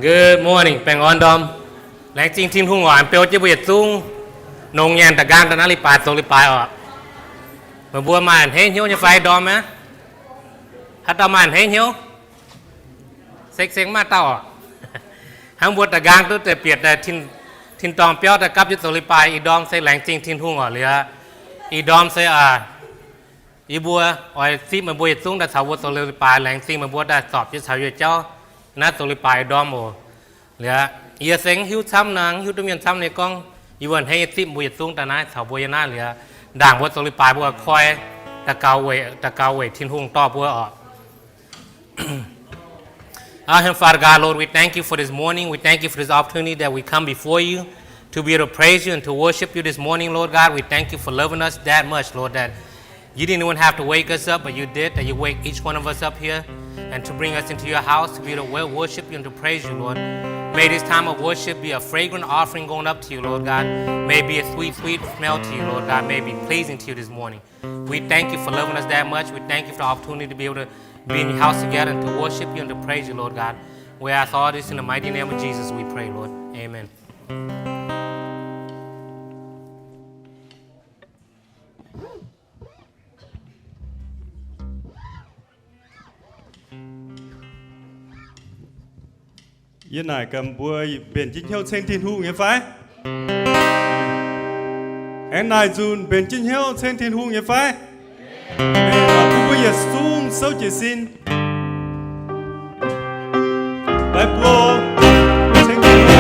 Good morning, baengh orn ndorm. Laengz zingh Tin-Hungh oc, beu jienv mbuo yietc zungv nongx nyaanh da'nqaang daaih naaiv leiz-baaix zoux leiz-baaix oc. Meih mbuo maaih a'hneiv hnyouv nyei fai ndorm aqv? Haaix dauh maaih a'hneiv hnyouv? Seng seng maaih dauh oc. Hnangv mbuo da'nqaang duqv deix bieqc daaih tin, tin-dorngh biauv daaih gapv jienv zoux leiz-baaix, ih ndorm se laengz zingh Tin-Hungh oc. Liuz ih ndorm se aa, yie mbuo oix zipv meih mbuo yietc zungv daaih caux mbuo zoux leiz-baaix. Laengz zingh meih mbuo daaih zorpc jienv caux yie jauv naaiv zoux leiz-baaix ih ndorm oc. Liuz yie se mv hiuv camv naaic, mv hiuv duqv mienh camv nyei gorngv yie mbuo a'hneiv nyei zipv mbuo yietc zungv daaih naaiv caux mbuo yiem naaiv. Liuz ndaangc mbuo zoux leiz-baaix mbuo koi daux gaux weic, daux gaux weic Tin-Hungh dorh mbuo oc. Our Heavenly Father God, Lord, we thank you for this morning. We thank you for this opportunity that we come before you to be able to praise you and to worship you this morning, Lord God. We thank you for loving us that much, Lord, that you didn't even have to wake us up, but you did, that you wake each one of us up here and to bring us into your house to be able to wo-, worship you and to praise you, Lord. May this time of worship be a fragrant offering going up to you, Lord God. May it be a sweet, sweet smell to you, Lord God. May it be pleasing to you this morning. We thank you for loving us that much. We thank you for the opportunity to be able to be in your house together and to worship you and to praise you, Lord God. We ask all this in the mighty name of Jesus, we pray, Lord. Amen. Yie naaic gaax mbuo mbenc jienv hnyouv ceng Tin-Hungh nyei fai? Aengx naaic nzunc mbenc jienv hnyouv ceng Tin-Hungh nyei fai? Bun mbuo yietc zungv souv jiez sin. Baeqc buo ceng Tin-Hungh.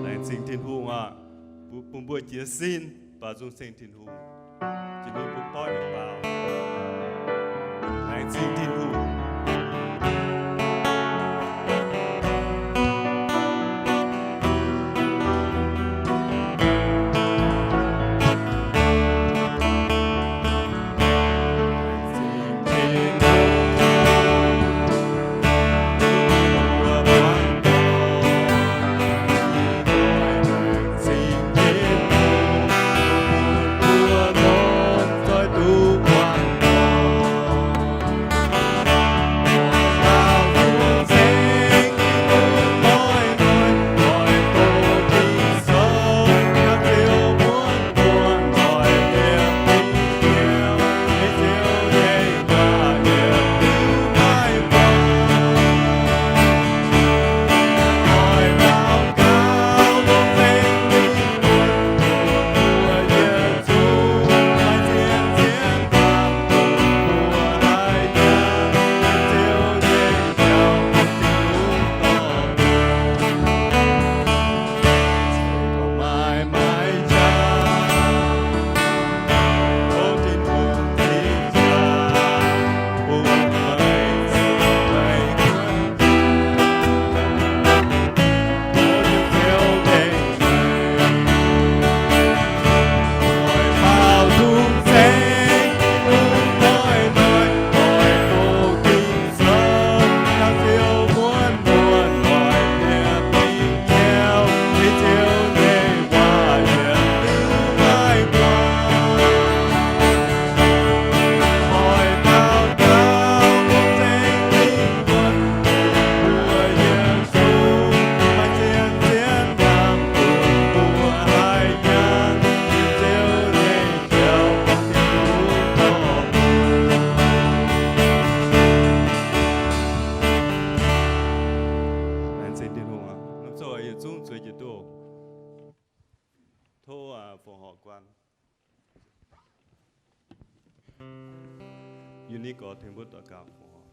Laengz zingh Tin-Hungh aac, bun mbuo jiez sin, baaux nzung ceng Tin-Hungh. Jiex mingh bun doiv nyei baaux. Laengz zingh Tin-Hungh. Fongc horc guanh. Yie ninh gorx tengx mbuo daux gaux fongc horc.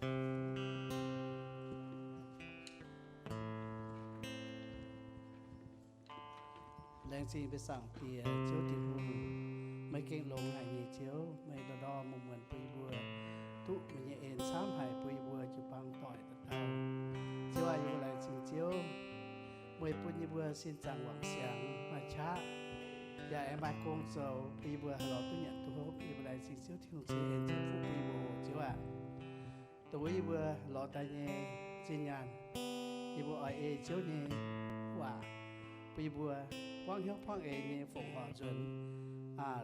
Laengz zingh mbuo Zaangc Diex Ziouv Tin-Hungh, meih gengh longx haic nyei Ziouv, meih ndorm-ndorm muonz-muonz bun yie mbuo duqv meih nyei en camv haic bun yie mbuo jiu-baang doic dauh dauh. Ziouv aac, yie mbuo laengz zingh Ziouv, meih bun yie mbuo sin zaangc wangc siangx maaih qaqv, yaac aengx maaih gong zoux bun yie mbuo haih lorz duqv nyanc duqv hopv. Yie mbuo laengz zingh Ziouv Tin-Hungh ceix en ceix fuqv bun yie mbuo oc Ziouv aac. Dongh wuov yie mbuo lorz daaih nyei zinh nyaanh, yie mbuo oix ei Ziouv nyei waac bun yie mbuo buangv hnyouv buangv eix nyei fongc horc nzuonx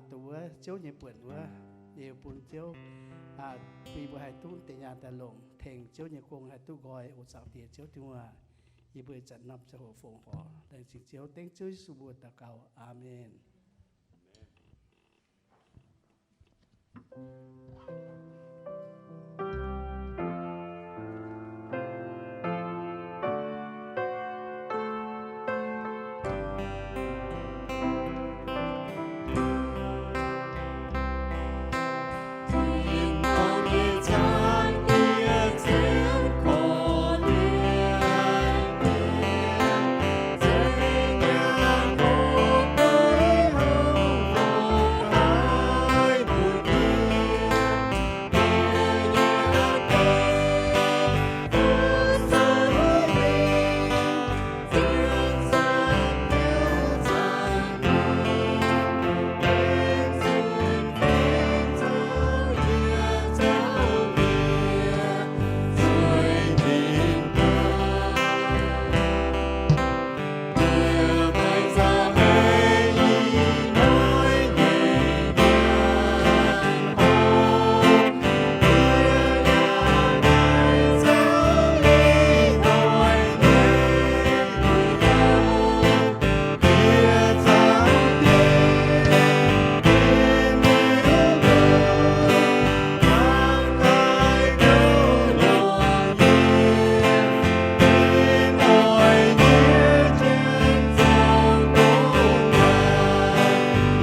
dongh wuov Ziouv nyei buonc wuov. Liuz bun Ziouv, bun yie mbuo haih duqv deix nyaanh daaih longc tengx Ziouv nyei gong haih duqv nqoi. O Zaangc Diex Ziouv Tin-Hungh aac, yie mbuo ih zanc norm ziangh hoc fongc horc laengz zingh Ziouv, dengv Ziouv Yesu mbuo daux gaux. Aamen.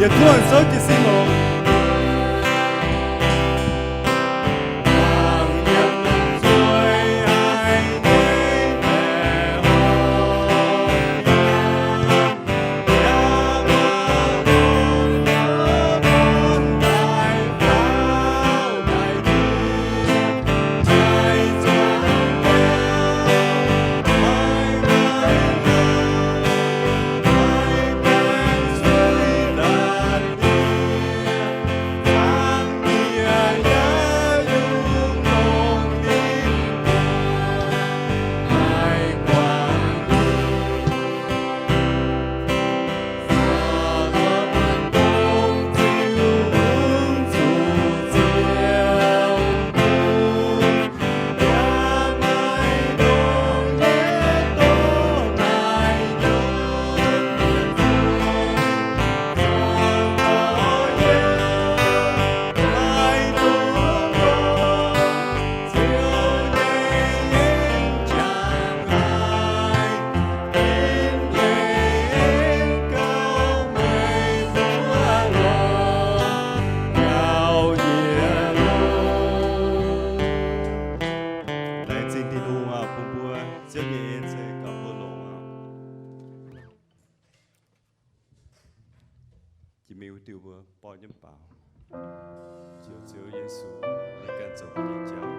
Yietc zungv souv jiez sin oc. Laengz zingh Tin-Hungh aac, bun mbuo Ziouv nyei en se gauh mbuo longx aqv. Jiex mingh wuov diuh mbuo borqv nyiemv baaux. Ziouv, Ziouv Yesu, meih ganh zoux mbuo nyei jauv.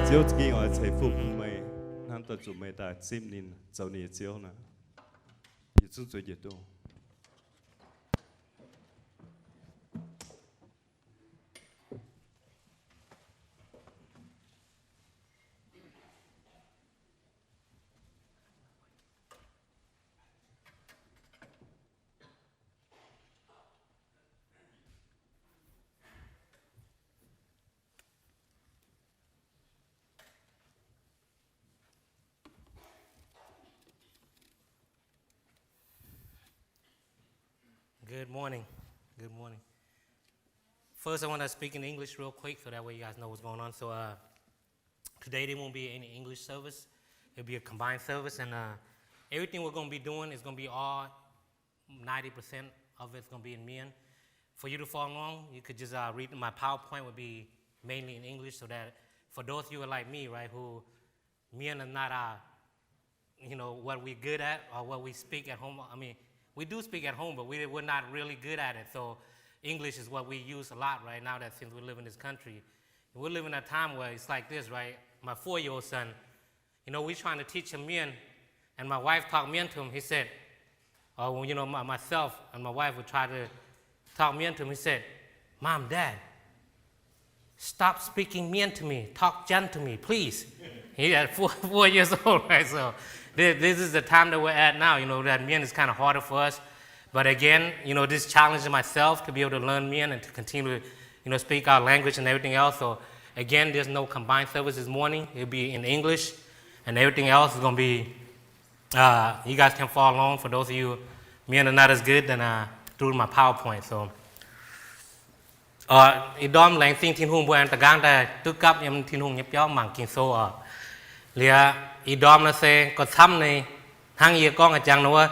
Ziouv za'gengh oix ceix fuqv bun meih, hnamv daaih zuqc meih daaih zipv ninh zoux ninh nyei Ziouv naaic. Yietc zungv zueiz jienv dongh Good morning. Good morning. First, I want to speak in English real quick so that way you guys know what's going on. So, uh, today there won't be any English service. It'll be a combined service, and, uh, everything we're gonna be doing is gonna be all ninety percent of it's gonna be in Mien. For you to follow along, you could just, uh, read my PowerPoint would be mainly in English, so that for those of you like me, right, who Mien is not, uh, you know, what we good at or what we speak at home. I mean, we do speak at home, but we, we're not really good at it. So English is what we use a lot right now that since we live in this country. And we live in a time where it's like this, right? My four-year-old son, you know, we trying to teach him Mien, and my wife talk Mien to him. He said, or, you know, my, myself and my wife would try to talk Mien to him. He said, "Mom, Dad, stop speaking Mien to me. Talk Chanh to me, please." He at four, four years old, right? So this, this is the time that we're at now, you know, that Mien is kinda harder for us. But again, you know, this challenge myself to be able to learn Mien and to continue to, you know, speak our language and everything else. So again, there's no combined service this morning. It'll be in English, and everything else is gonna be, uh, you guys can follow along. For those of you, Mien are not as good, then, uh, through my PowerPoint. So, uh, ih ndorm laengz zingh Tin-Hungh mbuo aengx da'nqaang daaih duqv gapv yiem Tin-Hungh nyei biauv mangc Ging-Sou oc. Liuz ih ndorm naaiv se gauh camv nyei, hnangv yie gorngv a'jangx wuov,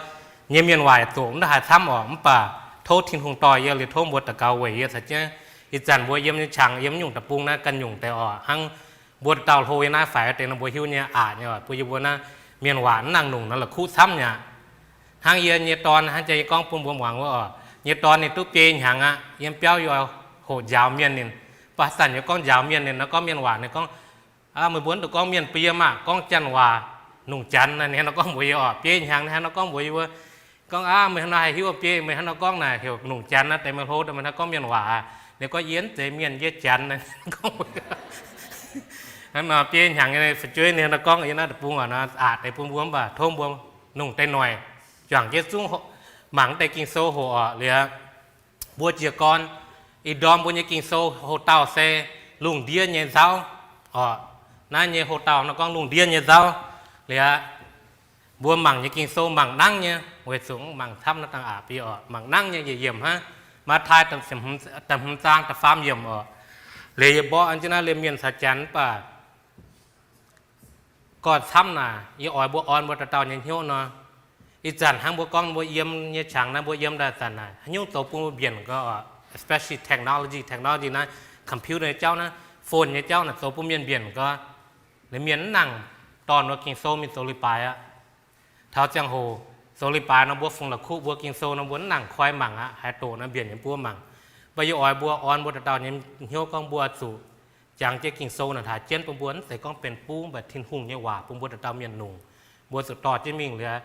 nyei mienh waac doqc mv daaih haaix camv oc, mv baac tov Tin-Hungh dorh yie liuz tov mbuo daux gaux weic yie caux jienv. Ih zanc mbuo yiem nyei qangx yiem nyungc deic-bung naaiv ganh nyungc deix oc, hnangv mbuo dauh hlo yie naaiv faix deix nor mbuo hiuv nyei aqc nyei oc, mbuo yie mbuo naaiv mienh waac mv nangc nungc nor la'kuqv camv nyei aqv. Hnangv yie nyei dorn, hnangv jang yie gorngv bun mbuo muangx wuov oc, nyei dorn ninh duqv biei hnyangx aqv, yiem biauv yie oix hoqc njaaux mienh ninh. Mv baac haaix zanc yie gorngv njaaux mienh ninh nor, gorngv mienh waac ninh gorngv, aav, meih mbuo mv dungx gorngv mienh bun yie maah, gorngv janx waac, nungc janx naaic, ninh hnangv nor gorngv mbuox yie oc. Biei hnyangx ninh hnangv nor gorngv mbuox yie wuov, gorngv, aav, meih hnangv nor haih hiuv biei, meih hnangv nor gorngv naaic heuc nungc janx naaiv deix, meih hlo daaih meih hnangv gorngv mienh waac aqv. Ninh gorngv, yie mv zeiz mienh, yie janx naaic. Hnangv nor biei hnyangx nyei fu'jueiv ninh hnangv nor gorngv yie naaiv deic-bung oc, aqc deix bun mbuo mv baac tov mbuo nungc deix noic juangc jienv zungv mangc deix Ging-Sou hoc oc. Liuz mbuo jiez gorn ih ndorm mbuo nyei Ging-Sou hoc dauh se lungh ndiev nyei nzauv oc. Naaiv nyei hoc dauh nor gorngv lungh ndiev nyei nzauv. Liuz mbuo mangc nyei Ging-Sou mangc nangv nyei, weic zuqc mangc camv naaiv dangh aqc bie oc, mangc nangv nyei yietc yiemc hnangv. Matv^taai da'hmz zaang da'faam yiemc oc. Liuz yie mborqv an jienv naaiv liemh mienh caux janx mv baac gorngv camv naaic, yie oix mbuo orn mbuo dauh dauh nyei hnyouv nor. Ih zanc hnangv mbuo gorngv mbuo yiem nyei qangx naaiv, mbuo yiem daaih zanc naaic, haaix nyungc zoux bun mbuo mbienc gau oc, especially technology, technology naaiv, computer nyei jauv naaiv, phone nyei jauv naaic zoux bun mienh mbienc gau. Liuz mienh mv nangc dorh wuov Ging-Sou mingh zoux leiz-baaix aqv. Taux ziangh hoc zoux leiz-baaix nor mbuo fungx la'kuqv mbuo Ging-Sou nor mbuo mv nangc koi mangc aqv, haaix doqc naaiv mbienc nyei mbuov mangc. Mv baac yie oix mbuo orn mbuo dauh dauh nyei hnyouv gorngv mbuo zuqc jangx jienv Ging-Sou naaic taaix jienv bun mbuo, mv zeiz gorngv benx buv, mv baac Tin-Hungh nyei waac bun mbuo dauh dauh mienh nungc. Mbuo zuqc dorh jienv mingh liuz,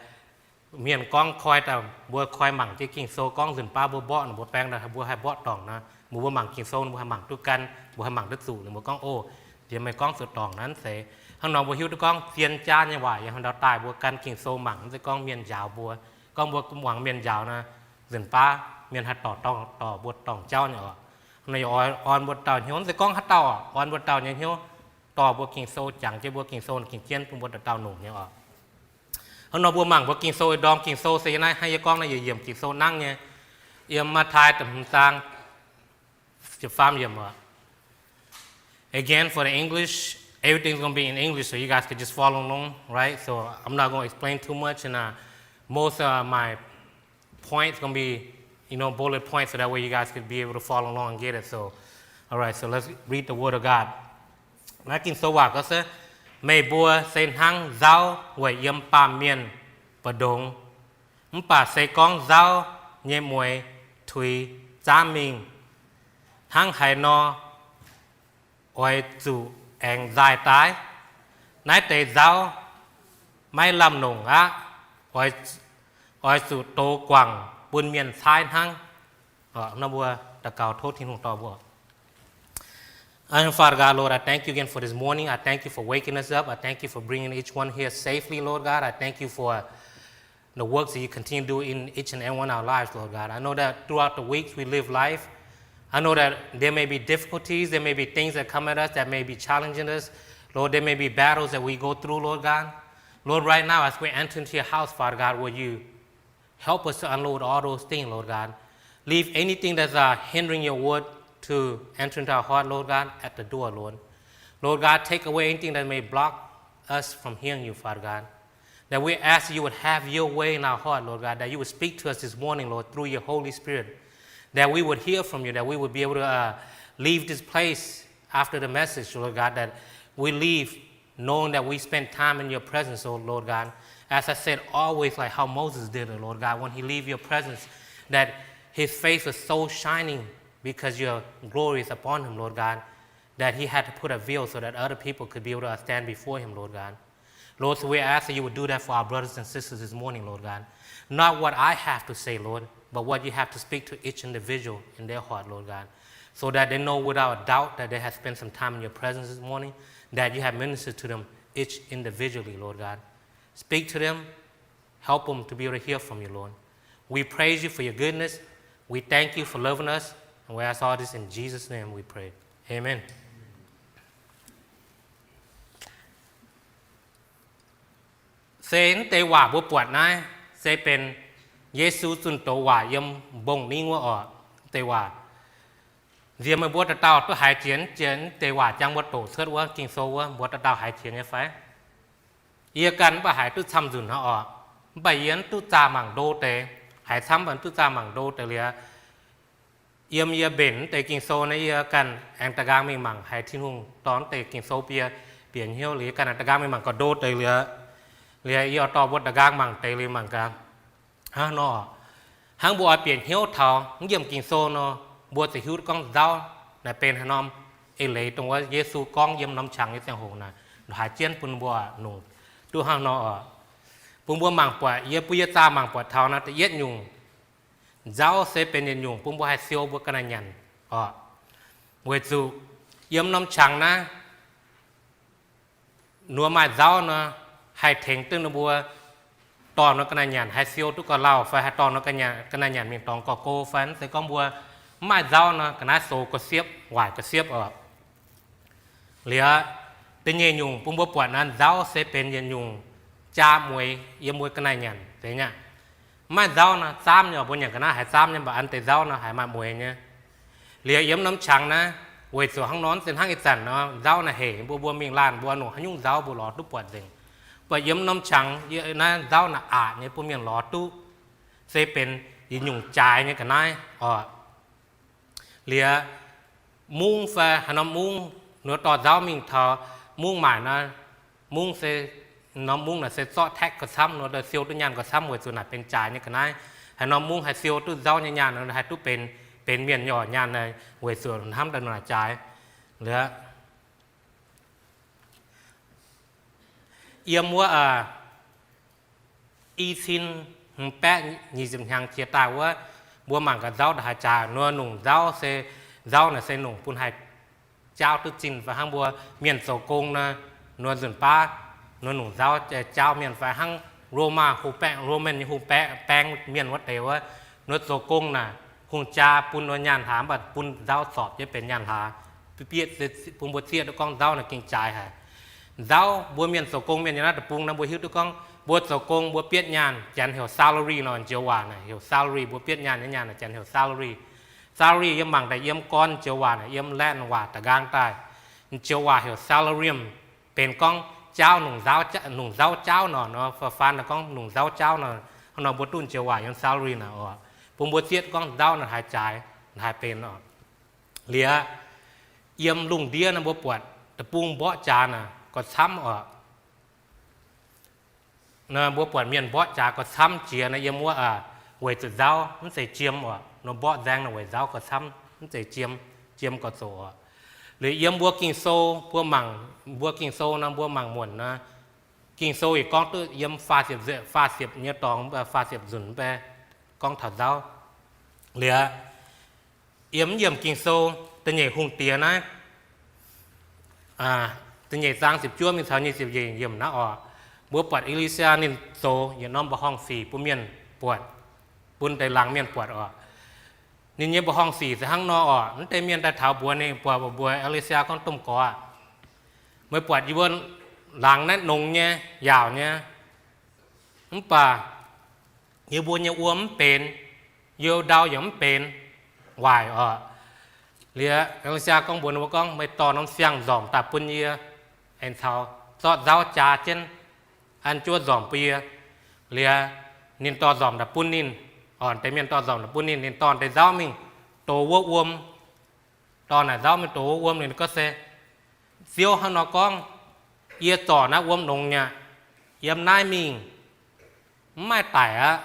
mienh gorngv koi daaih mbuo koi mangc jienv Ging-Sou gorngv nzunc baav mbuo mborqv naaic, mbuo baeng daaih mbuo haih mborqv dorngc nor, mbuo mbuo mangc Ging-Sou mbuo haih mangc duqv gan, mbuo haih mangc duqv zuqc. Liuz mbuo gorngv, o, diex meih gorngv zuqc dorngc naaiv zeiz hnangv nor mbuo hiuv duqv gorngv zien jaav nyei waac yaac hnangv ndau daaih mbuo gan Ging-Sou mangc, mv zeiz gorngv mienh njaaux mbuo. Gorngv mbuo muangx mienh njaaux naaic, nzunc baav mienh haih dorh, dorh mbuo dorngc jauv nyei oc. Hnangv nor yie oix orn mbuo dauh hnyouv, mv zeiz gorngv haaix dauh oc, orn mbuo dauh nyei hnyouv dorh mbuo Ging-Sou, jangx jienv mbuo Ging-Sou ging jienv bun mbuo dauh dauh nungc nyei oc. Hnangv nor mbuo mangc mbuo Ging-Sou ih ndorm Ging-Sou se yie naaiv hnangv yie gorngv naaiv yietc yiemc Ging-Sou nangv nyei. Yiem Matv^taai da'hmz zaang ziepc faam yiemc oc. Again, for the English, everything's gonna be in English, so you guys could just follow along, right? So I'm not gonna explain too much, and, uh, most of my points gonna be, you know, bullet points, so that way you guys could be able to follow along and get it. So, all right, so let's read the word of God. Naaiv Ging-Sou waac gorngv se, meih mbuo se hnangv nzauv weic yiem baamh mienh mbu'ndongx. Mv baac se gorngv nzauv nyei mueix tuix zaamv mingh, hnangv haaix nor oix zuqc aengx nzaaih daaih? Naaiv deix nzauv maiv lamh longc aqv. Oix zuqc dox guangc bun mienh caaiv hnangv. Nor mbuo daux gaux tov Tin-Hungh dorh mbuo. Father God, Lord, I thank you again for this morning. I thank you for waking us up. I thank you for bringing each one here safely, Lord God. I thank you for the works that you continue to do in each and every one of our lives, Lord God. I know that throughout the weeks we live life, I know that there may be difficulties, there may be things that come at us that may be challenging us. Lord, there may be battles that we go through, Lord God. Lord, right now as we enter into your house, Father God, will you help us to unload all those things, Lord God. Leave anything that's uh, hindering your word to enter into our heart, Lord God, at the door, Lord. Lord God, take away anything that may block us from hearing you, Father God. That we ask you would have your way in our heart, Lord God, that you would speak to us this morning, Lord, through your Holy Spirit, that we would hear from you, that we would be able to uh, leave this place after the message, Lord God, that we leave knowing that we spent time in your presence, oh Lord God. As I said, always like how Moses did it, Lord God, when he leave your presence, that his face was so shining because your glory is upon him, Lord God, that he had to put a veil so that other people could be able to stand before him, Lord God. Lord, so we ask that you would do that for our brothers and sisters this morning, Lord God. Not what I have to say, Lord, but what you have to speak to each individual in their heart, Lord God, so that they know without a doubt that they have spent some time in your presence this morning, that you have ministered to them each individually, Lord God. Speak to them, help them to be able to hear from you, Lord. We praise you for your goodness. We thank you for loving us, and we ask all this in Jesus' name we pray. Amen. Se mv deix waac mbuo buatc naaiv se benx Yesu zunh doz waac yiem mbong-ningv wuov oc. Mv deix waac, nziex meih mbuo dauh dauh duqv haiz jiex, jiex mv deix waac jangx mbuo doqc cuotv wuov Ging-Sou wuov, mbuo dauh dauh haiz jiex nyei fai? Yie ganh mv baac haiz duqv camv nzunc hnangv oc. Mv baac yie mv duqv zaah mangc ndo deix, haiz camv mv baac mv duqv zaah mangc ndo deix liuz, yiem yie mbenc mv deix Ging-Sou naaiv, yie ganh aengx da'nqaang mingh mangc haiz Tin-Hungh dorh mv deix Ging-Sou bun yie bieqc hnyouv liuz, yie ganh aengx da'nqaang mingh mangc ga'ndo deix liuz, liuz yie oix dorh mbuo da'nqaang mangc deix liuz mangc gaax. Hnangv nor, hnangv mbuo oix bieqc hnyouv taux mv yiem Ging-Sou nor, mbuo ziouc hiuv duqv gorngv nzauv naaic benx haaix norm eix leiz dongh wuov Yesu gorngv yiem norm qangx nyei ziangh hoc naaic, haaix jienv bun mbuo longc duqv hnangv nor oc. Bun mbuo mangc buatc, yie bun yie zaah mangc buatc taux naaiv da'yietv nyungc, nzauv se benx yietc nyungc bun mbuo haih siou mbuo ga'naaiv nyanc oc. Weic zuqc yiem norm qangx naaiv, nduov maaih nzauv nor, haih tengx duqv ninh mbuo dorh nor ga'naaiv nyanc, haih siou duqv ga'lauh fai haih dorh nor ga'naaiv nyanc mingh dorngx gorx-go fai. Mv zeiz gorngv mbuo mv maaih nzauv nor, ga'naaiv soux ga'siepv, waaic ga'siepv oc. Liuz, da'nyeic nyungc bun mbuo buatc naaiv, nzauv se benx yietc nyungc jaa mueix yiem mbuo ga'naaiv nyanc zeiz nyei. Mv maaih nzauv nor, zaamv nyei oc, mbuo nyanc ga'naaiv haiz zaamv nyei, mv baac an deix nzauv nor haiz maaih mueix nyei. Liuz yiem norm qangx naaiv, weic zuqc hnangv nor se hnangv ih zanc nor nzauv naaiv hec, mbuo mbuo mingh laanh mbuo longc haaix nyungc nzauv mbuo lorz duqv buatc nzengc. Mv baac yiem norm qangx naaiv nzauv naaic aqc nyei bun mienh lorz duqv, se benx yietc nyungc jaaix nyei ga'naaiv oc. Liuz, mungv fai haaix norm mungv, nduov dorh nzauv mingh taux mungv maaic nor, mungv se, norm mungv naaic se zorqv taeqv gauh camv, nduov siou duqv nyaanh gauh camv weic zuqc naaic benx jaaix nyei ga'naaiv. Haaix norm mungv haih siou duqv nzauv nyei nyaanh, haih duqv benx, benx mienh nyei nyaanh, weic zuqc hnamv daaih naaic jaaix. Liuz, yiem wuov i cin hmz baeqv nyic ziepc hnyangx jiex daaih wuov, mbuo mangc gaax nzauv ndongc haaix jaaix. Nduov longc nzauv se, nzauv naaic se longc bun haih jaauv duqv zinh fai hnangv mbuo mienh zoux gong nor, nduov nzunc baav nduov longc nzauv jaauv mienh fai hnangv Roman hungh baeng, Roman nyei hungh baeng mienh wuov deix wuov, nduov zoux gong naaic hungh jaa bun nduov nyaanh hlaax, mv baac bun nzauv zorpc jienv benx nyaanh hlaax. Bieqc bun mbuo zieqv duqv gorngv nzauv naaic gengh jaaix haic. Nzauv mbuo mienh zoux gong mienh yiem naaiv deic-bung nor mbuo hiuv duqv gorngv mbuo zoux gong mbuo bietv nyaanh, Janx heuc salary nor, joux waac naaic heuc salary, mbuo bietv nyaanh nyei nyaanh naaic Janx heuc salary. Salary yiem mangc daaih yiem gorn joux waac naaic yiem Latin waac da'nqaang daaih, joux waac heuc salarium, benx gorngv jaauv, longc nzauv jaauv nor, nor faan gorngv longc nzauv jaauv nor, hnangv nor mbuo duqv joux waac yiem salary naaic oc. Bun mbuo zieqv gorngv nzauv naaic haaix jaaix, haaix benx oc. Liuz, yiem lungh ndiev naaiv mbuo buatc deic-bung mborqv jaax naaic gauh camv oc. Mbuo buatc mienh mborqv jaax gauh camv jiex naaiv yiem wuov, weic zuqc nzauv mv zeiz jiem oc. Nor mborqv nzaeng naaic weic nzauv gauh camv mv zeiz jiem, jiem gauh zoqc oc. Liuz yiem mbuo Ging-Sou, mbuo mangc, mbuo Ging-Sou nor mbuo mangc muonc nor, Ging-Sou yaac gorngv duqv yiem faah siepc, faah siepc nyei dorngx, faah siepc nzunc mv bei gorngv taux nzauv. Liuz yiem, yiem Ging-Sou da'nyeic Hungh Diex naaiv, da'nyeic zaang ziepc juov mingh taux nyic ziepc nyeic yiemc naaiv oc, mbuo buatc E^li^saa ninh zoux yietc norm mbuoqc horngh sic bun mienh buatc, bun deix laangz mienh buatc oc. Ninh nyei mbuoqc horngh sic se hnangv nor oc. Mv deix mienh daaih taux mbuox ninh, buatc mbuox E^li^saa gorngv, Domh gorx, meih buatc yie mbuo laangz naaiv nongx nyei, yaauc nyei, mv baac yie mbuo nyei wuom mv benx, yie ndau yaac mv benx, waaic oc. Liuz E^li^saa gorngv mbuox ninh mbuo gorngv, Meih dorh norm siang-nzormc daaih bun yie, aengx caux zorqv nzauv jaa jienv, an juov nzormc bun yie. Liuz ninh dorh nzormc daaih bun ninh, oc, deix mienh dorh nzormc daaih bun ninh. Ninh dorh deix nzauv mingh dox wuov wuom, dorh naaic nzauv mingh dox wuov wuom. Ninh gorngv se, Ziouv hnangv nor gorngv, Yie zorc naaiv wuom nongx mi'aqv. Yiem naaiv mingh mv maaih daic aqv.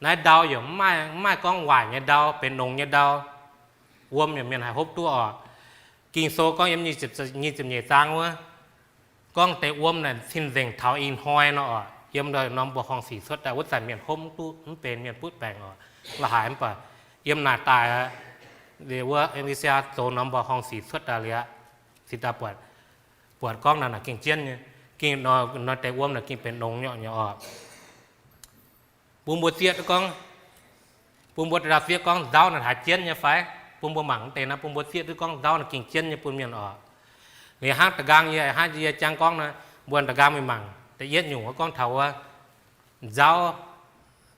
Naaiv ndau yaac mv maaih gorngv waaic nyei ndau, benx nongx nyei ndau. Wuom yaac mienh haih hopv duqv oc. Ging-Sou gorngv yiem nyic ziepc nyeic zaang wuov, gorngv deix wuom naaic cing-nzengc taux ih hnoi nor oc, yiem norm mbuoqc horngh sic cuotv daaih wuov zanc mienh hopv mv duqv, mv benx, mienh butv baengc oc, la'haaix. Mv baac yiem naaic daaih, wuov E^li^saa zoux norm mbuoqc horngh sic cuotv daaih liuz, cingx daaih buatc, buatc gorngv naaic gengh jienv nyei, gengh nor deix wuom naaic gengh benx nongx nyei oc. Bun mbuo zieqv duqv gorngv, bun mbuo dauh dauh zieqv gorngv nzauv naaic haaix jienv nyei fai? Bun mbuo mangc deix naaiv, bun mbuo zieqv duqv gorngv nzauv naaic gengh jienv nyei bun mienh oc. Liuz hnangv da'nqaang yie, hnangv yie jangx gorngv naaiv, mbuo da'nqaang mingh mangc, da'yietv nyungc wuov gorngv taux wuov, nzauv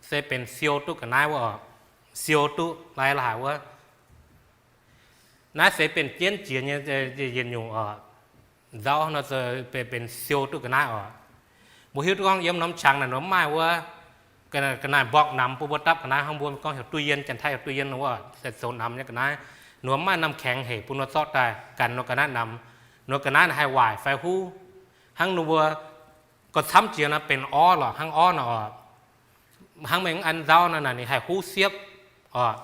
se benx siou duqv ga'naaiv wuov oc. Siou duqv lai la'haaix wuov. Naaiv se benx jienv jiex nyei yietc nyungc oc. Nzauv nor benx siou duqv ga'naaiv oc. Mbuo hiuv duqv gorngv yiem norm qangx naaic nor mv maaih wuov ga'naaiv mborqv namx bun mbuo dapv ga'naaiv hnangv mbuo gorngv heuc ตู้เย็น, janx-taiv heuc ตู้เย็น wuov, se zoux namx nyei ga'naaiv. Nor mv maaih namh kaengx hec bun nor zorqv daaih gan nor ga'naaiv namx. Nor ga'naaiv naaic haih waaic fai huv. Hnangv nor mbuo gauh camv jiex nor benx orv lorqc, hnangv orv nor oc. Hnangv meih mv an nzauv nor naaic ninh haih huv siepv oc.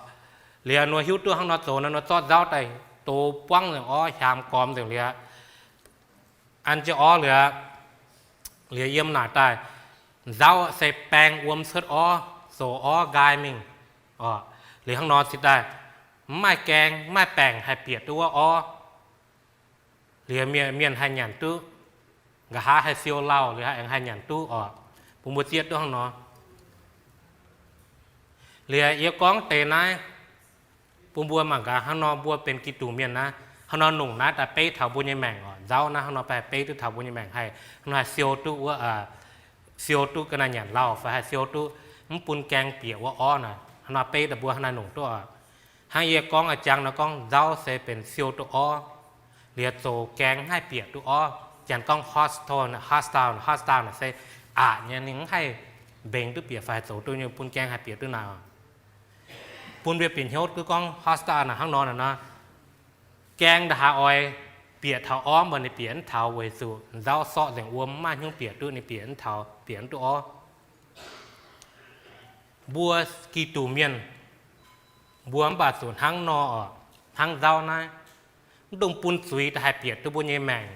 Liuz nor hiuv duqv hnangv nor zoux nor, nor zorqv nzauv daaih dox buangv nzengc orv, hiaam gormx nzengc liuz, an jienv orv liuz, liuz yiem naaic daaih, nzauv se baeng wuom cuotv orv, zoux orv nqaai mingh oc. Liuz hnangv nor cingx daaih, mv maaih gaeng, mv maaih baengc haih bieqc duqv wuov orv. Liuz mienh haih nyanc duqv, nqa'haav haih siou lauh liuz aengx haih nyanc duqv oc. Bun mbuo zieqv duqv hnangv nor. Liuz yie gorngv deix naaiv bun mbuo mangc gaax, hnangv nor mbuo benx Giduc mienh naaiv, hnangv nor nongc naaiv daaih beiv taux mbuo nyei maengc oc. Nzauv naaiv hnangv nor haih beiv duqv taux mbuo nyei maengc, haih hnangv nor haih siou duqv wuov, siou duqv ga'naaiv nyanc lauh fai haih siou duqv mv bun gaeng bieqc wuov orv naaic, hnangv nor beiv daaih mbuo hnangv naaiv nongc duqv oc. Hnangv yie gorngv a'jangv nor gorngv nzauv se benx siou duqv orv, liuz zoux gaeng mv haih bieqc duqv orv. Janx gorngv hostile, hostile, hostile naaic se aqc nyei, ninh mv haih mbengx duqv bieqc fai haih zoux duqv nyei bun gaeng haih bieqc duqv naaic oc. Bun mbuo bieqc hnyouv duqv gorngv hostile naaic hnangv nor naaic nor, gaeng nda'haaix oix bieqc taux orv mv baac ninh bieqc mv taux weic zuqc nzauv sorqv nzengc wuom, mv maaih hnyouv bieqc duqv, ninh bieqc mv taux, bieqc mv duqv orv. Mbuo Giduc mienh, mbuo mv baac zuqc hnangv nor oc, hnangv nzauv naaiv, mv dungx bun zuiz da'haih bieqc duqv mbuo nyei maengc.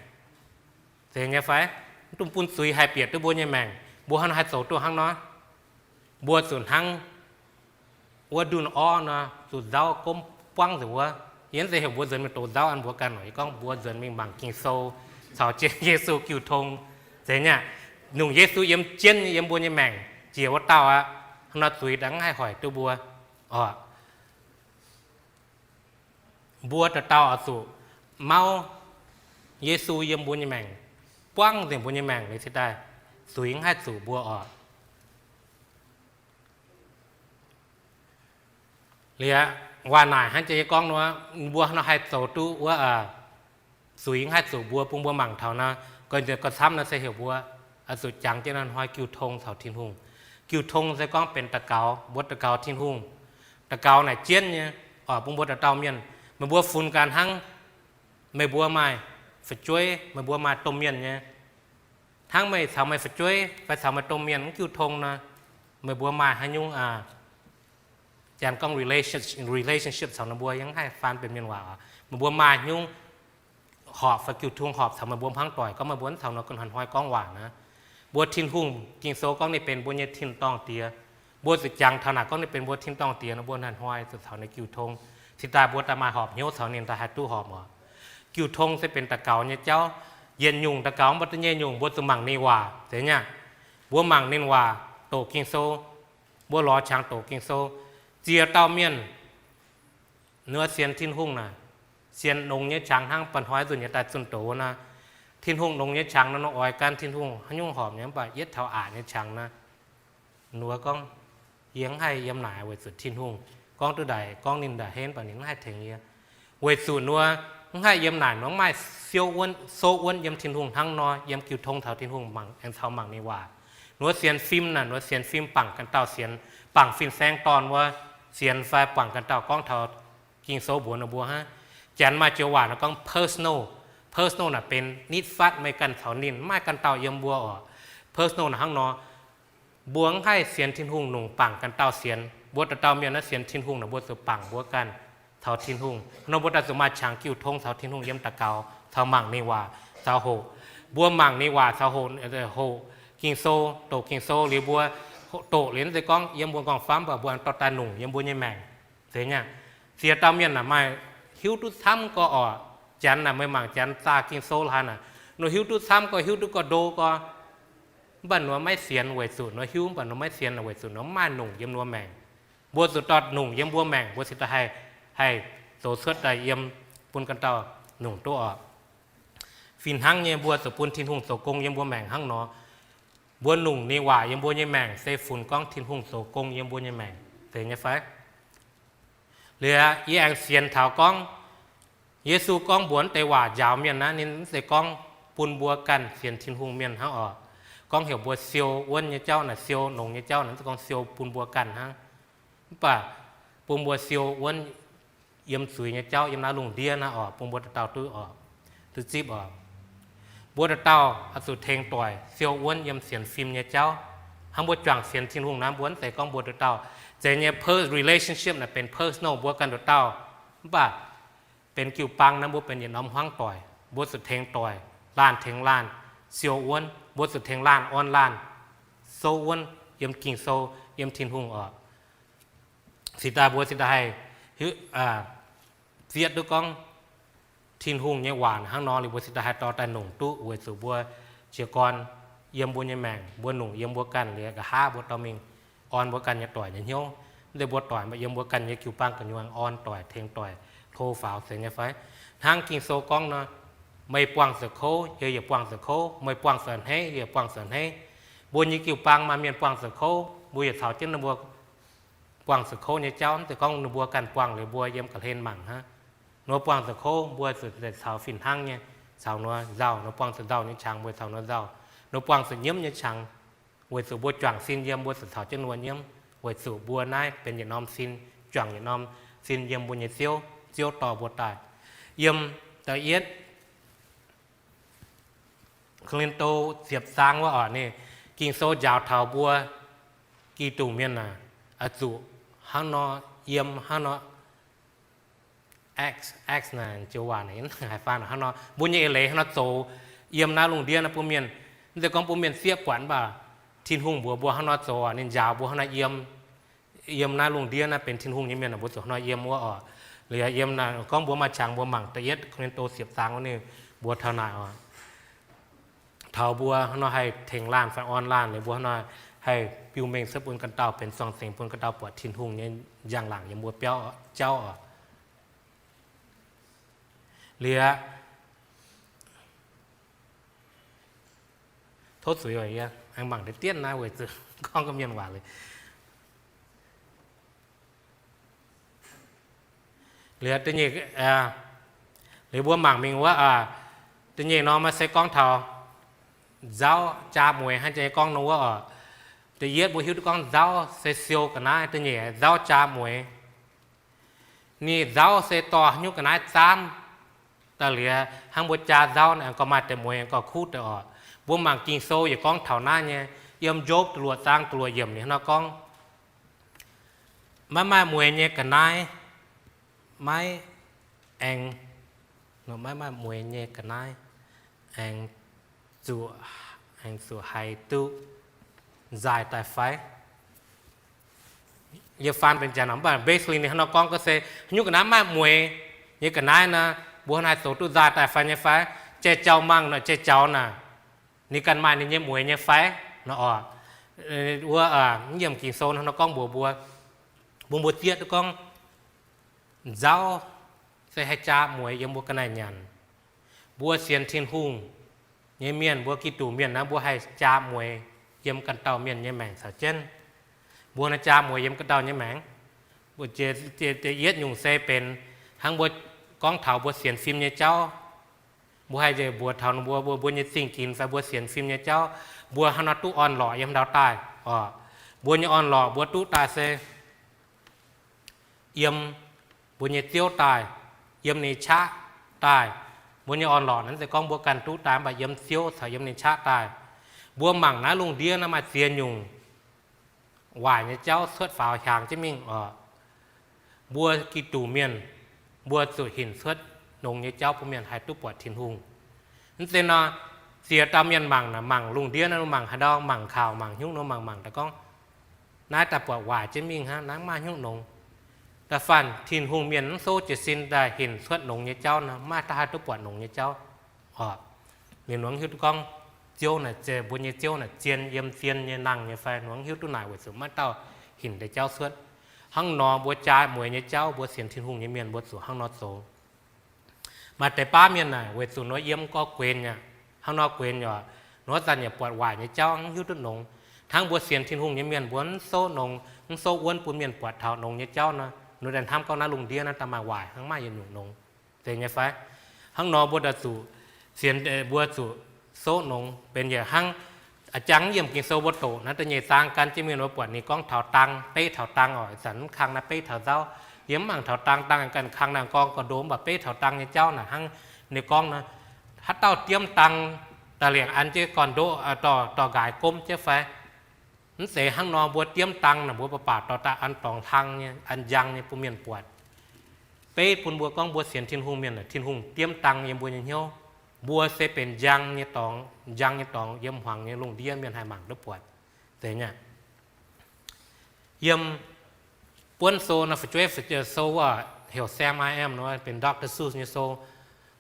Zeiz nyei fai? Mv dungx bun zuiz haih bieqc duqv mbuo nyei maengc. Mbuo hnangv nor haih zoux duqv hnangv nor, mbuo zuqc hnangv wuov ndunh orv nor, zuqc nzauv gomv buangv nzengc wuov. Yie mv zeiz heuc mbuo nzuonx mingh dox nzauv an mbuo ganh oc. Yie gorngv mbuo nzuonx mingh mangc Ging-Sou caux jienv Yesu jiu tong. Zeiz nyei aqv. Nungc Yesu yiem jienv yiem mbuo nyei maengc jiex wuov dauh aqv. Hnangv nor zuiz daaih mv haih hoic duqv mbuo oc. Mbuo dauh dauh oix zuqc mauv Yesu yiem mbuo nyei maengc, buangv nzengc mbuo nyei maengc liuz cingx daaih zuiz mv haih zuqc mbuo oc. Liuz waac naaic hnangv jiex yie gorngv nor, mbuo hnangv nor haih zoux duqv wuov, zuiz mv haih zuqc mbuo, bun mbuo mangc taux nor, gauh camv nor se heuc mbuo oix zuqc jangx jienv hnoi jiu tong caux Tin-Hungh. Jiu tong se gorngv benx daux gaux, mbuo daux gaux Tin-Hungh. Daux gaux naaic jienv nyei oc, bun mbuo dauh dauh mienh, meih mbuo funx ganh hnangv meih mbuo maaih fu'jueiv, meih mbuo maaih domh mienh nyei. Hnangv meih caux meih fu'jueiv fai caux meih domh mienh mv jiu tong nor, meih mbuo maaih haaix nyungc, janx gorngv relation, relationship caux ninh mbuo, yie mv haih faan benx mienh waac oc. Meih mbuo maaih haaix nyungc horpc fai jiu tong horpc caux meih mbuo hmuangv doic, gorngv meih mbuo mv caux nor ganh hnoi-hnoi gorngv waac naaic. Mbuo Tin-Hungh, Ging-Sou gorngv ninh benx mbuo nyei tin-dorngh Diex. Mbuo zuqc jangx taux naaic gorngv ninh benx mbuo tin-dorngh Diex nor, mbuo hnoi-hnoi zuqc caux ninh jiu tong. Cingx daaih mbuo daaih maaih horpc hnyouv caux ninh daaih haih duqv horpc oc. Jiu tong se benx daux gaux nyei jauv. Yietc nyungc daux gaux mv baac duqv nyei nyungc mbuo zuqc mangc ninh waac, zeiz nyei aqv. Mbuo mangc ninh waac, doqc Ging-Sou. Mbuo lorz qangx doqc Ging-Sou. Ziex dauh mienh, wuov sienx Tin-Hungh naaic, sienx longx nyei qangx hnangv. Ba'hnoi nzunc yie daaih zunh doz wuov naaic, Tin-Hungh longx nyei qangx nor, nor oix gan Tin-Hungh haaix nyungc horpc nyei, mv baac yietv taux aqc nyei qangx naaic, wuov gorngv, yie mv haih yiem naaic weic zuqc Tin-Hungh gorngv duqv ndaaic, gorngv ninh ndaaic henv, mv baac ninh mv haih tengx yie. Weic zuqc wuov, mv haih yiem naaic nor, mv maaih siou wuonv, souv wuonv yiem Tin-Hungh hnangv nor, yiem jiu tong caux Tin-Hungh mangc, aengx caux mangc ninh waac. Wuov sienx fim naaic, wuov sienx fim bangc ganh dauh sienx, bangc fin-saeng dorn wuov sienx fai bangc ganh dauh gorngv taux Ging-Sou mbuox ninh mbuo hnangv. Janx maaih joux waac nor gorngv personal. Personal naaic benx nitv fatv meih ganh caux ninh, mv maaih ganh dauh yiem mbuo oc. Personal naaic hnangv nor, mbuo mv haih sienx Tin-Hungh nungc bangc ganh dauh sienx. Mbuo dauh dauh mienh naaiv sienx Tin-Hungh naaic, mbuo zuqc bangc mbuo ganh caux Tin-Hungh. Nor mbuo daaih zuqc maaih qangx jiu tong caux Tin-Hungh yiem daux gaux, caux mangc ninh waac caux hoqc. Mbuo mangc ninh waac caux hoqc, hoqc Ging-Sou, doqc Ging-Sou liuz mbuo doqc liuz mv zeiz gorngv yiem mbuo nqorngv-famv, mv baac mbuo dorh daaih nungc yiem mbuo nyei maengc. Zeiz nyei aqv. Ziex dauh mienh naaic maaih hiuv duqv camv gorqv oc. Janx naaic, meih mangc janx zaah Ging-Sou laaix naaic, nor hiuv duqv camv gorqv, hiuv duqv gorqv ndo gorqv, mv baac nor maiv sienx weic zuqc nor hiuv, mv baac nor maiv sienx weic zuqc nor mv maaih nungc yiem nor maengc. Mbuo zuqc dorh nungc yiem mbuo maengc, mbuo cingx daaih haih, haih zoux cuotv daaih yiem bun ganh dauh nungc duqv oc. Fih hnangv nyei, mbuo zuqc bun Tin-Hungh zoux gong yiem mbuo maengc hnangv nor. Mbuo nungc ninh waac yiem mbuo nyei maengc se funx gorngv Tin-Hungh zoux gong yiem mbuo nyei maengc, zeiz nyei fai? Liuz yie aengx sienx taux gorngv, Yesu gorngv mbuox wuov deix waac njaaux mienh naaiv, ninh mv zeiz gorngv bun mbuo ganh sienx Tin-Hungh mienh hnangv oc. Gorngv heuc mbuo siou wuonv nyei jauv naaic, siou longx nyei jauv naaic, mv zeiz gorngv siou bun mbuo ganh hnangv. Mv baac bun mbuo siou wuonv yiem zuiz nyei jauv yiem naaiv lungh ndiev naaiv oc, bun mbuo dauh dauh duqv oc, duqv zipv oc. Mbuo dauh dauh oix zuqc tengx doic siou wuonv yiem sienx fim nyei jauv. Hnangv mbuo juangc sienx Tin-Hungh naaiv, mbuo mv zeiz gorngv mbuo dauh dauh, zeiz nyei, per-, relationship naaic benx personal, mbuo ganh dauh dauh. Mv baac benx jiu-baang naaiv, mbuo benx yietc norm hmuangv doic, mbuo zuqc tengx doic, laanh tengx laanh siou wuonv, mbuo zuqc tengx laanh orn laanh souv wuonv yiem Ging-Sou, yiem Tin-Hungh oc. Cingx daaih mbuo cingx daaih haih zieqv duqv gorngv Tin-Hungh nyei waac hnangv nor liuz, mbuo cingx daaih haih dorh daaih nungc duqv, weic zuqc mbuo jiez gorn yiem mbuo nyei maengc, mbuo nungc yiem mbuo ganh liuz, nqa'haav mbuo dorh mingh orn mbuo ganh nyei doic nyei hnyouv. Mv zeiz mbuo doic, mv baac yiem mbuo ganh nyei jiu-baang gu'nyuoz orn doic, tengx doic, hlo faaux, zeiz nyei fai? Hnangv Ging-Sou gorngv nor, meih buangh zuqc kouv, yie yaac buangh zuqc kouv, meih buangh zuqc a'hneiv, yie yaac buangh zuqc a'hneiv. Mbuo nyei jiu-baang maaih mienh buangh zuqc kouv, mbuo yaac caux jienv ninh mbuo buangh zuqc kouv nyei jauv. Mv zeiz gorngv ninh mbuo ganh buangh liuz mbuo yiem ga'hlen mangc hnangv. Nor buangh zuqc kouv mbuo zuqc caux fih hnangv nyei caux nor nzauh, nor buangh zuqc nzauh nyei qangx mbuo caux nor nzauh, nor buangh zuqc nyiemv nyei qangx weic zuqc mbuo juangc sin yiem, mbuo zuqc caux jienv nor nyiemv, weic zuqc mbuo naaiv benx yietc norm sin, juangc yietc norm sin yiem mbuo nyei Ziouv. Ziouv dorh mbuo daaih. Yiem da'yietv Ko^lin^to ziepc zaang wuov oc, ninh Ging-Sou njaaux taux mbuo Giduc mienh aah, oix zuqc hnangv nor yiem, hnangv nor act, act naaic joux waac naaic haaix faan hnangv nor, mbuo nyei eix leiz hnangv nor zoux yiem naaiv lungh ndiev naaiv bun mienh. Mv zeiz gorngv bun mienh sieqv buatc, mv baac Tin-Hungh mbuox mbuo hnangv nor zoux, ninh njaaux mbuo hnangv nor yiem. Yiem naaiv lungh ndiev naaiv benx Tin-Hungh nyei mienh, mbuo zuqc hnangv nor yiem wuov oc. Liuz yiem naaiv gorngv mbuo maaih qangx mbuo mangc da'yietv Ko^lin^to ziepc zaang wuov, ninh mbuox taux naaic oc. Taux mbuo hnangv nor haih tengx laanh fai orn laanh, liuz mbuo hnangv nor haih biux mengh cuotv bun ganh dauh benx zorng-zengx bun ganh dauh buatc Tin-Hungh nyei njang-laangc yiem mbuo biauv jauv oc. Liuz tov zuiz, aengx mangc deix dienv naaiv weic zuqc gorngv ga'mienh waac liuz. Liuz da'nyeic, liuz mbuo mangc mingh wuov, da'nyeic nor maiv se gorngv taux nzauv jaa mueix hnangv jiex gorngv nor wuov oc. Da'yietv mbuo hiuv duqv gorngv nzauv se siou ga'naaiv, da'nyeic nzauv jaa mueix. Ninh nzauv se dorh nyungc ga'naaiv zaamv daaih liuz, hnangv mbuo jaa nzauv naaiv, aengx gauh maaih deix mueix aengx gauh kuv deix oc. Mbuo mangc Ging-Sou yaac gorngv taux naaiv nyei. Yiem Yopv da'luoqc zaang da'luoqc yiemc ninh hnangv nor gorngv, maiv maaih mueix nyei ga'naaiv maiv aengx Maiv maaih mueix nyei ga'naaiv aengx zuqc, aengx zuqc haih duqv nzaaih daaih fai? Yie faan benx janx, mv baac basically ninh hnangv nor gorngv gorngv se haaix nyungc ga'naaiv maaih mueix nyei ga'naaiv nor, mbuo hnangv haaix zoux duqv nzaaih daaih fai nyei fai? Jai jaux mangc nor, jai jaux naaic, ninh ganh maaih ninh nyei mueix nyei fai? Nor oc, wuov, yiem Ging-Sou hnangv nor gorngv mbuox mbuo, bun mbuo zieqv duqv gorngv nzauv se haih jaa mueix yiem mbuo ga'naaiv nyanc. Mbuo sienx Tin-Hungh nyei mienh, mbuo Giduc mienh naaiv, mbuo haih jaa mueix yiem ganh dauh mienh nyei maengc caux jienv. Mbuo naaiv jaa mueix yiem ganh dauh nyei maengc. Da'yietv nyungc se benx hnangv mbuo gorngv taux mbuo sienx fim nyei jauv. Mbuo haih mbuox taux mbuo, mbuo, mbuo nyei zingh ginx fai mbuo sienx fim nyei jauv, mbuo hnangv nor duqv orn-lorqc yiem ndau daaih oc. Mbuo nyei orn-lorqc mbuo duqv daaih se yiem mbuo nyei Ziouv daaih, yiem ninh qaqv daaih. Mbuo nyei orn-lorqc naaiv se gorngv mbuo ganh duqv daaih, mv baac yiem Ziouv caux yiem ninh qaqv daaih. Mbuo mangc naaiv lungh ndiev naaiv maaih ziex nyungc waaic nyei jauv cuotv faaux hiaangx jienv mingh oc. Mbuo Giduc mienh, mbuo zuqc hinc cuotv nongx nyei jauv bun mienh haih duqv buatc Tin-Hungh. Mv zeiz nor, ziex dauh mienh mangc naaic, mangc lungh ndiev naaiv, mangc haaix ndau, mangc kaux, mangc hnyouv nor, mangc mangc daaih gorngv, naaiv daaih buatc waaic jienv mingh hnangv, naaiv mv maaih hnyouv nongx. Da'faanh Tin-Hungh mienh mv souv jiez sin daaih hinc cuotv nongx nyei jauv nor, maiv maaih dauh haih duqv buatc nongx nyei jauv oc. Ninh mv hiuv duqv gorngv Ziouv naaic, mbuo nyei Ziouv naaic zien yiem zien nyei nangh nyei fai, ninh mv hiuv duqv naaic weic zuqc maiv dauh hinc deix jauv cuotv. Hnangv nor mbuo jaa mueix nyei jauv, mbuo sienx Tin-Hungh nyei mienh mbuo zuqc hnangv nor zoux. Maaih deix baav mienh naaic weic zuqc nor yiem gorngv guenx aqv, hnangv nor guenx yaac nor zanc yaac buatc waaic nyei jauv, mv hiuv duqv nongx. Hnangv mbuo sienx Tin-Hungh nyei mienh mbuo mv souv nongx, mv souv wuonv bun mienh buatc taux nongx nyei jauv nor, ninh daaih hnamv gorngv naaiv lungh ndiev naaiv daaih maaih waaic hnangv, maaih yietc nyungc nongx, zeiz nyei fai? Hnangv nor mbuo daaih zuqc sienx, mbuo zuqc souv nongx. Benx yietc hnangv a'jang yiem Ging-Sou mbuo doqc naaiv da'nyeic zaang gan jienv mingh mbuo buatc ninh gorngv taux dang, beiv taux dang oc. Ih zanc mv kang naaiv beiv taux nzauv. Yie mv mangc taux dang, dang ganh kang naaiv gorngv gorn-ndoqv, mv baac beiv taux dang nyei jauv naaic hnangv ninh gorngv nor, haaix dauh diemv dang daaih liangc an jienv gorn-ndoqv, dorh, dorh nqaaix gomv jienv fai? Mv zeiz hnangv nor, mbuo diemv dang naaic mbuo baac baac dorh daaih an dorngx hlang nyei, an njang nyei bun mienh buatc. Beiv bun mbuo gorngv mbuo sienx Tin-Hungh mienh, Tin-Hungh diemv dang yiem mbuo nyei hnyouv. Mbuo se benx njang nyei dorngx, njang nyei dorngx yiem hmuangx nyei lungh ndiev mienh haih mangc duqv buatc. Zeiz nyei. Yiem buonv sou nor, fu'jueiv sou wuov heuc Sam I Am nor, benx Doctor Seuss nyei sou.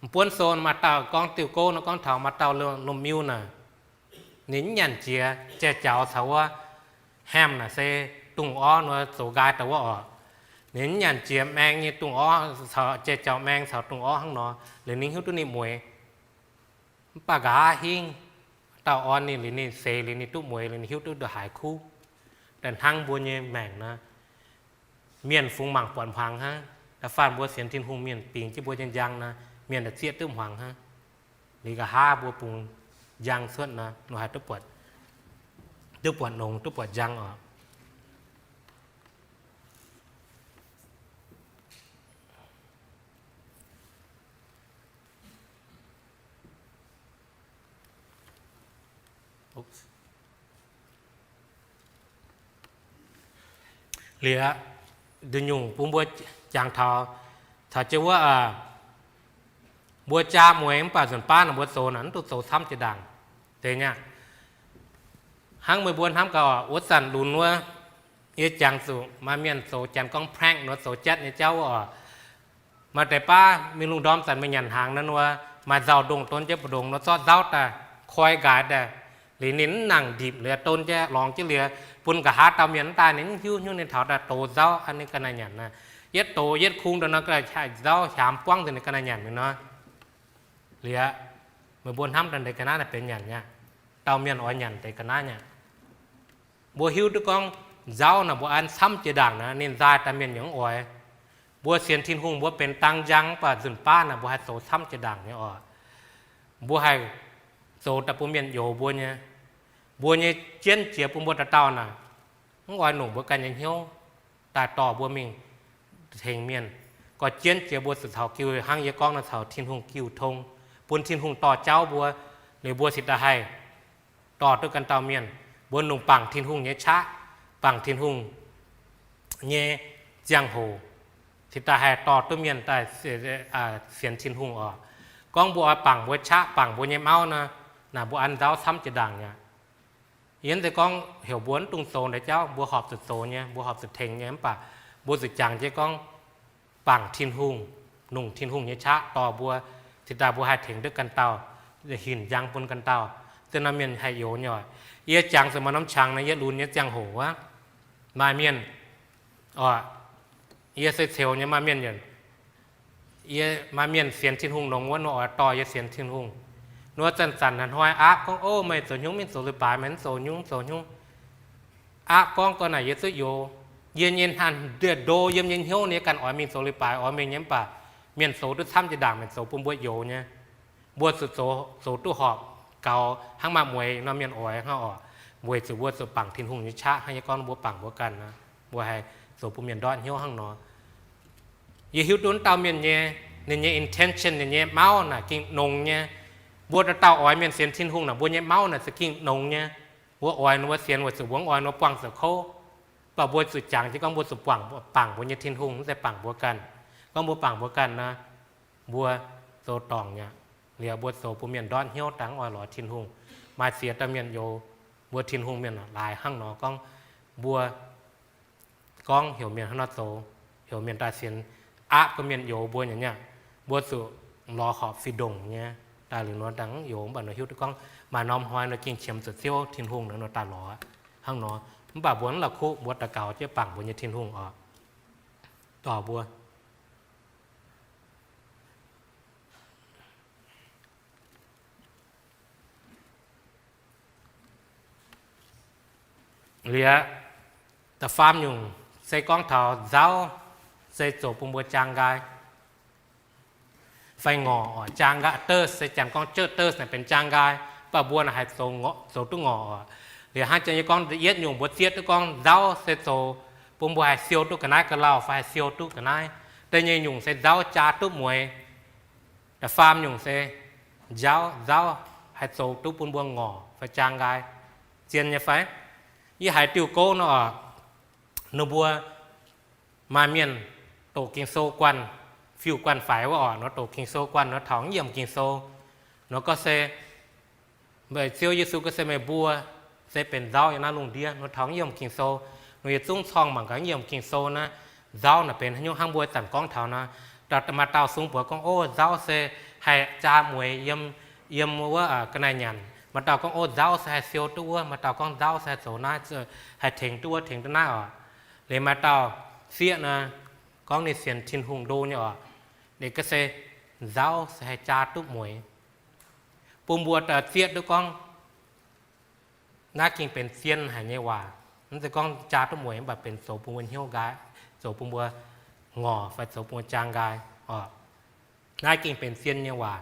M'buonv sou maaih dauh gorngv diuh gouv nor, gorngv taux maaih dauh lomh miu naaic, ninh mv nyanc jiex jai-jaux caux wuov ham naaic se dungz orv nor, zoux nqaai daaih wuov oc. Ninh mv nyanc jiex maeng nyei dungz orv caux jai-jaux, maeng caux dungz orv hnangv nor, liuz ninh hiuv duqv ninh mueix. Mv baac nqa'haav hingv dauh orn ninh liuz, ninh seix liuz, ninh duqv mueix liuz, ninh hiuv duqv ndongc haaix kuv. Daaih hnangv mbuo nyei maengc nor, mienh fungx mangc buatc hmuangx hnangv. Da'faanh mbuo sienx Tin-Hungh mienh bingx jienv mbuo nyei njang nor, mienh daaih zieqv duqv hmuangx hnangv. Liuz nqa'haav mbuo bungx njang cuotv nor, ninh haih duqv buatc, duqv buatc nongx, duqv buatc njang oc. Liuz, nduqc nyungc bun mbuo jangx taux, taux jienv wuov, mbuo jaa mueix mv baac nzunc baav naaic mbuo zoux naaic mv duqv zoux camv jiex ndaangc. Deix nyei. Hnangv meih mbuo hnamv gaax oc, wuov zanc lunx wuov, yie jangx zuqc maaih mienh zoux, janx gorngv prank nor, zoux jatv nyei jauv wuov oc. Maaih deix baav mingh lungh ndorm zanc meih nyanc hnaangx nor, maaih nzauh ndongh donv jienv mbu'ndongx nor, zorqv nzauv daaih koi nqaaix daaih, liuz ninh mv nangc ndipc liuz donv jienv lorngx jienv liuz, bun nqa'haav dauh mienh mv daaih ninh mv hiuv, hiuv ninh taux daaih dox nzauv an ninh ga'naaiv nyanc. Yietv dox yietv kungx daaih nor, ga'naaiv nzauv hiaamx buangv nzengc ninh ga'naaiv nyanc mingh nor. Liuz, meih mbuo hnamv daaih deix ga'naaiv naaiv benx nyanc nyei aqv. Dauh mienh oix nyanc deix ga'naaiv nyei aqv. Mbuo hiuv duqv gorngv nzauv naaic mbuo an camv jiex ndaangc naaic, ninh nzaaih daaih mienh yaac mv oix. Mbuo sienx Tin-Hungh mbuo benx dang njang, mv baac nzunc baav naaic mbuo haih zoux camv jiex ndaangc nyei oc. Mbuo haih zoux daaih bun mienh youx mbuo nyei. Mbuo nyei jienv jiex bun mbuo dauh dauh naaic, mv oix nungc mbuo ganh nyei hnyouv daaih dorh mbuo mingh tengx mienh. Gorx jienv jiex mbuo zuqc caux jiu, hnangv yie gorngv nor, caux Tin-Hungh jiu tong, bun Tin-Hungh dorh jauv mbuo, liuz mbuo cingx daaih haih dorh duqv ganh dauh mienh. Mbuo nungc bangc Tin-Hungh nyei qaqv, bangc Tin-Hungh nyei ziangh hoc, cingx daaih haih dorh duqv mienh daaih sienx Tin-Hungh oc. Gorngv mbuo oix bangc mbuo qaqv, bangc mbuo nyei mauv nor, naaic mbuo an nzauv camv jiex ndaangc aqv. Yie se gorngv heuc mbuo mv dungx zoux ndaix jauv, mbuo horpc zuqc zoux nyei, mbuo horpc zuqc tengx nyei, mv baac mbuo zuqc jangx jienv gorngv bangc Tin-Hungh, nongc Tin-Hungh nyei qaqv dorh mbuo, cingx daaih mbuo haih tengx duqv ganh dauh, hinc njang bun ganh dauh. Zinh norm mienh haih youx nyei oc. Yie jangx zuqc maaih norm qangx naaiv yie lunx nyei ziangh hoc wuov, maaih mienh, oc, yie se ceux nyei, maaih mienh, yie, maaih mienh sienx Tin-Hungh longx wuov, nor oix dorh yie sienx Tin-Hungh. Nor zanc-zanc hnoi-hnoi aapv gorngv, Ov, meih zoux hnyungv mingh zoux leiz-baaix, meih mv zoux hnyungv, zoux hnyungv. Aapv gorngv gau naaic yie zuqv youx. Yie nyei hnaanh ndo yiem nyei hnyouv nyei ganh oix mingh zoux leiz-baaix, oix mingh nyei, mv baac mienh zoux duqv camv jiex ndaangc, mienh zoux bun mbuo youx nyei. Mbuo zuqc zoux, zoux duqv horpc gaux hnangv maaih mueiz norm mienh oix hnangv oc, weic zuqc mbuo zuqc bangc Tin-Hungh nyei qaqv hnangv yie gorngv mbuo bangc mbuo ganh nor, mbuo haih zoux bun mienh ndortv hnyouv hnangv nor. Yie hiuv duqv wuov dauh mienh nyei, ninh nyei intention, ninh nyei mauv naaic gengh nongx nyei. Mbuo dauh dauh oix mienh sienx Tin-Hungh naaic, mbuo nyei mauv naaic za'gengh nongx nyei. Mbuo oix nor mbuo sienx weic zuqc mbuo oix nor buangh zuqc kouv. Mv baac mbuo zuqc jangx jienv gorngv mbuo zuqc bangc mbuo nyei Tin-Hungh, mv zeiz bangc mbuo ganh. Gorngv mbuo bangc mbuo ganh nor, mbuo zoux dorngc aqv. Liuz mbuo zoux bun mienh ndortv hnyouv dangh oix lorz Tin-Hungh. Maaih ziex dauh mienh youx mbuo Tin-Hungh mienh laaix hnangv nor gorngv, mbuo gorngv heuc mienh hnangv nor zoux, heuc mienh daaih sienx, aapv gorngv mienh youx mbuo nyei aqv. Mbuo zuqc lorz horpc fih ndongc nyei daaih liuz nor dangh youx, mv baac nor hiuv duqv gorngv maaih norm hnoi nor gengh qiemx zuqc Ziouv Tin-Hungh nor daaih lorz hnangv nor. Mv baac mbuo mv la'kuqv, mbuo daux gaux jienv bangc mbuo nyei Tin-Hungh oc. Dorh mbuo liuz, da'faam nyungc se gorngv taux nzauv se zoux bun mbuo jaang nqaai fai ngorc oc. Jaang nqaai, deuv se janx gorngv jeuv, deuv naaic benx jaang nqaai, mv baac mbuo naaic haih zoux duqv ngorc oc. Liuz hnangv jiex nyei gorngv da'yietv nyungc mbuo zieqv duqv gorngv nzauv se zoux bun mbuo haih siou duqv ga'naaiv ga'lauh fai haih siou duqv ga'naaiv. Da'nyeic nyungc se nzauv jaa duqv mueix. Da'faam nyungc se nzauv, nzauv haih zoux duqv bun mbuo ngorc fai jaang nqaai. Zien nyei fai? Yie haiz diuh gouv nor oc, ninh mbuo maaih mienh doqc Ging-Sou guanh, fiuv-guanh faix wuov oc, nor doqc Ging-Sou guanh nor taux mv yiemh Ging-Sou. Nor gorngv se meih Ziouv Yesu gorngv se meih mbuo se benx nzauv yiem naaiv lungh ndiev, nor taux mv yiemh Ging-Sou. Nor yietc zungv corng mangc gaax mv yiemh Ging-Sou naaiv, nzauv naaic benx haaix nyungc. Hnangv mbuo zanc gorngv taux nor, maaih dauh sung buoz gorngv, Ov, nzauv se haih jaa mueix yiem, yiem wuov ga'naaiv nyanc. Maaih dauh gorngv, Ov, nzauv se haih siou duqv wuov. Maaih dauh gorngv nzauv se haih zoux naaiv, haih tengx duqv wuov, tengx duqv naaiv oc. Liuz maaih dauh sieqv nor gorngv ninh sienx Tin-Hungh ndo nyei oc. Ninh gorngv se nzauv se haih jaa duqv mueix, bun mbuo daaih zieqv duqv gorngv naaiv gengh benx zien haic nyei waac. Mv zeiz gorngv jaa duqv mueix mv baac benx zoux bun mbuo hnyouv nqaai, zoux bun mbuo ngorc fai zoux bun mbuo jaang nqaai oc. Naaiv gengh benx zien nyei waac.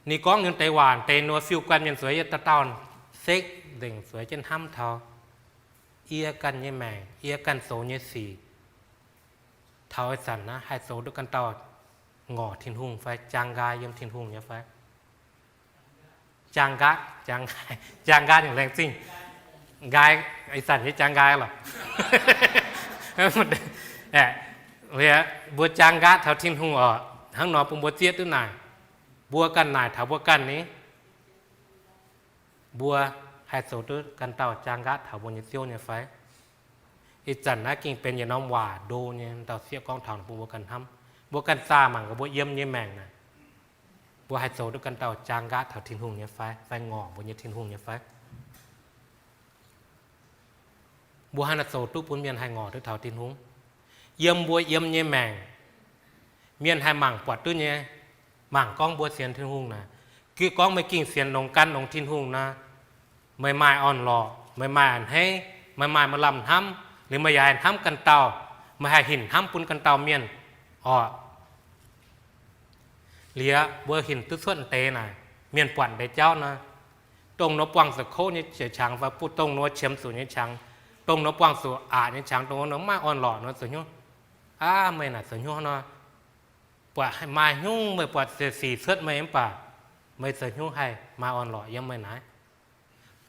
Ninh gorngv ninh deix waac deix nor, fiuv-guanh mienh zueiz yie dauh dauh sekv nzengc, zueiz jienv hnamv taux yie ganh nyei maengc, yie ganh zoux nyei sic, taux ih zanc naaiv haih zoux duqv ganh dauh ngorc Tin-Hungh fai jaang nqaai yiem Tin-Hungh nyei fai? Jaang nqaatv, jaang nqaatv nyungc laengz zingh. Nqaai, ih zanc nyei jaang nqaai lorqc. Mbuo jaang nqaatv taux Tin-Hungh oc. Hnangv nor bun mbuo zieqv duqv naaic, mbuo ganh naaic taux mbuo ganh ni, mbuo haih zoux duqv ganh dauh jaang nqaatv taux mbuo nyei Ziouv nyei fai? Ih zanc naaiv gengh benx yietc norm waac ndo nyei, dauh sieqv gorngv taux bun mbuo ganh hnamv. Mbuo ganh zaah mangc gaax mbuo yiem nyei maengc naaic, mbuo haih zoux duqv ganh dauh jaang nqaatv taux Tin-Hungh nyei fai, fai ngorc mbuo nyei Tin-Hungh nyei fai? Mbuo hnangv naaiv zoux duqv bun mienh haih ngorc duqv taux Tin-Hungh. Yiem mbuo yiem nyei maengc, mienh haih mangc buatc duqv nyei, mangc gorngv mbuo sienx Tin-Hungh naaic. Gorngv meih gengh sienx longx gan longx Tin-Hungh nor, meih maaih orn-lorqc, meih maaih a'hneiv, meih maaih maaih lamh hnamv, liuz meih yaac haih hnamv ganh dauh, meih haih hinc hnamv bun ganh dauh mienh oc. Liuz mbuo hinc duqv cuotv deix naaic, mienh buatc deix jauv nor, dongh nor buangh zuqc kouv nyei qangx fai dongh nor qiemx zuqc nyei qangx, dongh nor buangh zuqc aqc nyei qangx, dongh nor maiv orn-lorqc nor zuqc hnyouv, aav, meih naaic zuqc hnyouv nor, buatc maaih hnyouv meih buatc sic cuotv meih mv baac meih zuqc hnyouv haih maaih orn-lorqc yiem meih naaiv.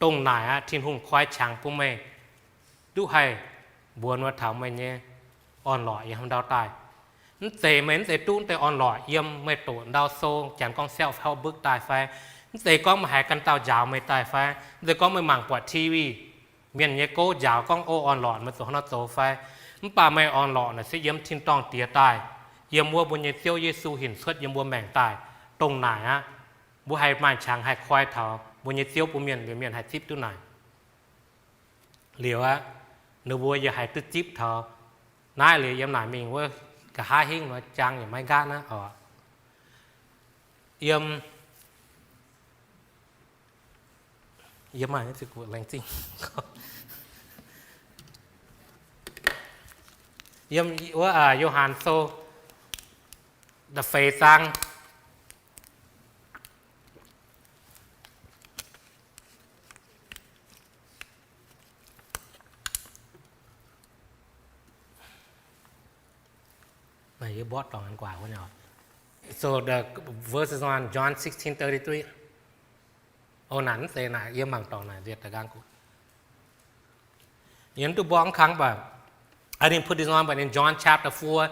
Dongh naaic aqv, Tin-Hungh koi qangx bun meih duqv haih mbuox nor taux meih nyei orn-lorqc yiem haaix ndau daaih. Mv zeiz meih mv zeiz duqv deix orn-lorqc yiem meih doqc ndau sou, janx gorngv self-help book daaih fai? Mv zeiz gorngv meih haiz ganh dauh njaaux meih daaih fai? Mv zeiz gorngv meih mangc buatc T V, mienh nyei gouv njaaux gorngv, o, orn-lorqc, meih zuqc hnangv nor zoux fai? Mv baac meih orn-lorqc naaic se yiem tin-dorngh Diex daaih, yiem wuov mbuo nyei Ziouv Yesu hinc cuotv yiem mbuo maengc daaih. Dongh naaic aqv, mbuo haih maaih qangx haih koi taux mbuo nyei Ziouv bun mienh, liuz mienh haih zipv duqv naaic. Liuz aqv, ninh mbuo yaac haih duqv zipv taux naaiv. Liuz yiem naaic mingh wuov nqa'haav hingv nor, jaang yaac maiv nqaatv aqv oc. Yiem, yiem, laengz zingh. Yiem wuov Yo^han Sou da'feix zaang. So the verses on John sixteen thirty-three. O, naaic mv zeiz naaic, yie mangc dorngc naaic nzietc da'nqaang guqc. Yie duqv mborqv mv kang, but I didn't put this on, but in John chapter four,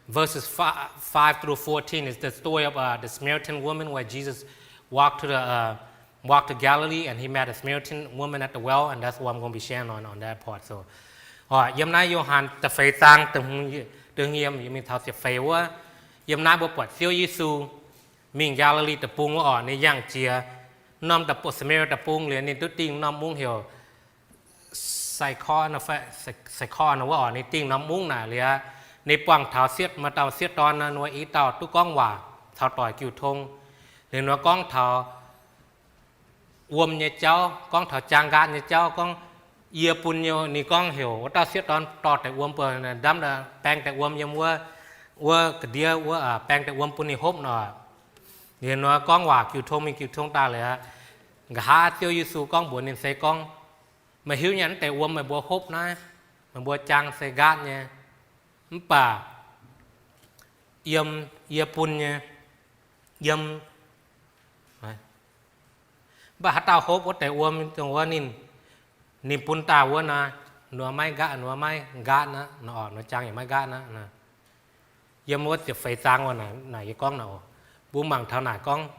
verses five, five through fourteen is the story of uh, the Samaritan woman where Jesus walked to the uh, walked to Galilee and he met a Samaritan woman at the well, and that's what I'm going to be sharing on on that part. So, uh, yiem naaiv Yo^han da'feix zaang da'hmz yiem, yie mingh taux ziepc feix wuov. Yiem naaiv mbuo buatc Ziouv Yesu mingh Gaa^li^li Deic-Bung wuov oc, ninh yangh jiex norm Samaria deic-bung liuz, ninh duqv dingh norm mungv heuc Sai^korv wuov oc. Ninh dingh norm mungv naaic liuz, ninh buangh taux sieqv, maaih dauh sieqv dorn nor, i dauh duqv gorngv waac caux doic jiu tong. Liuz nor gorngv taux wuom nyei jauv, gorngv taux jaang nqaatv nyei jauv, gorngv, Yie bun, ninh gorngv heuc wuov dauh sieqv dorn dorh deix wuom buo ndamv, baeng deix wuom yiem wuov, wuov ga'ndiev wuov, baeng deix wuom bun ninh hopv nor. Liuz nor gorngv waac jiu tong mingh jiu tong daaih liuz, nqa'haav Ziouv Yesu gorngv mbuox ninh se gorngv, Meih hiuv nyei, naaiv deix wuom meih mbuo hopv naaiv, meih mbuo jaang se nqaatv nyei, mv baac yiem, yie bun nyei, yiem mv baac haaix dauh hopv wuov deix wuom dongh wuov ninh, ninh bun daaih wuov nor, nor maiv nqaatv, nor maiv nqaatv aqv, nor jaang yaac maiv nqaatv aqv. Yiem wuov ziepc feix zaang wuov naaic yie gorngv naaic oc, mbuo mangc taux naaic gorngv,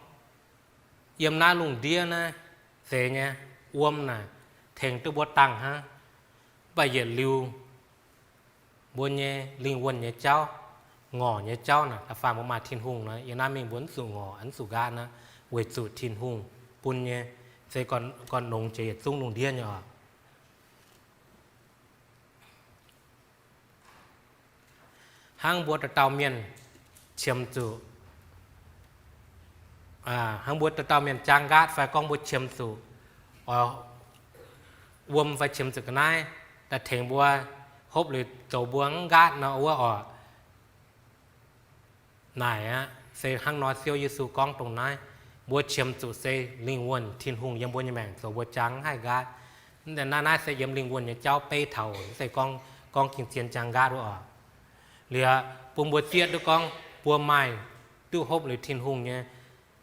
yiem naaiv lungh ndiev naaiv zeiz nyei, wuom naaic tengx duqv mbuo dangh hnangv. Mv baac yietc liuz mbuo nyei lingh wuonh nyei jauv, ngorc nyei jauv naaic, da'faanh mbuo maaih Tin-Hungh nor, yiem naaiv mingh mbuo mv zuqc ngorc, mv zuqc nqaatv aqv, weic zuqc Tin-Hungh bun nyei, se gorn-nongx jiex yietc zungv lungh ndiev nyei oc. Hnangv mbuo dauh dauh mienh qiemx zuqc, hnangv mbuo dauh dauh mienh jaang nqaatv fai gorngv mbuo qiemx zuqc wuom fai qiemx zuqc ga'naaiv daaih tengx mbuo hopv liuz zoux mbuo mv nqaatv nor wuov oc. Naaic aqv, se hnangv nor Ziouv Yesu gorngv dongh naaiv, mbuo qiemx zuqc se lingh wuonh Tin-Hungh yiem mbuo nyei maengc zoux mbuo jaang mv haih nqaatv. Naaiv, naaiv se yiem lingh wuonh nyei jauv beiv taux, mv zeiz gorngv, gorngv ging-zien jaang nqaatv wuov oc. Liuz bun mbuo zieqv duqv gorngv mbuo maaih duqv hopv liuz Tin-Hungh nyei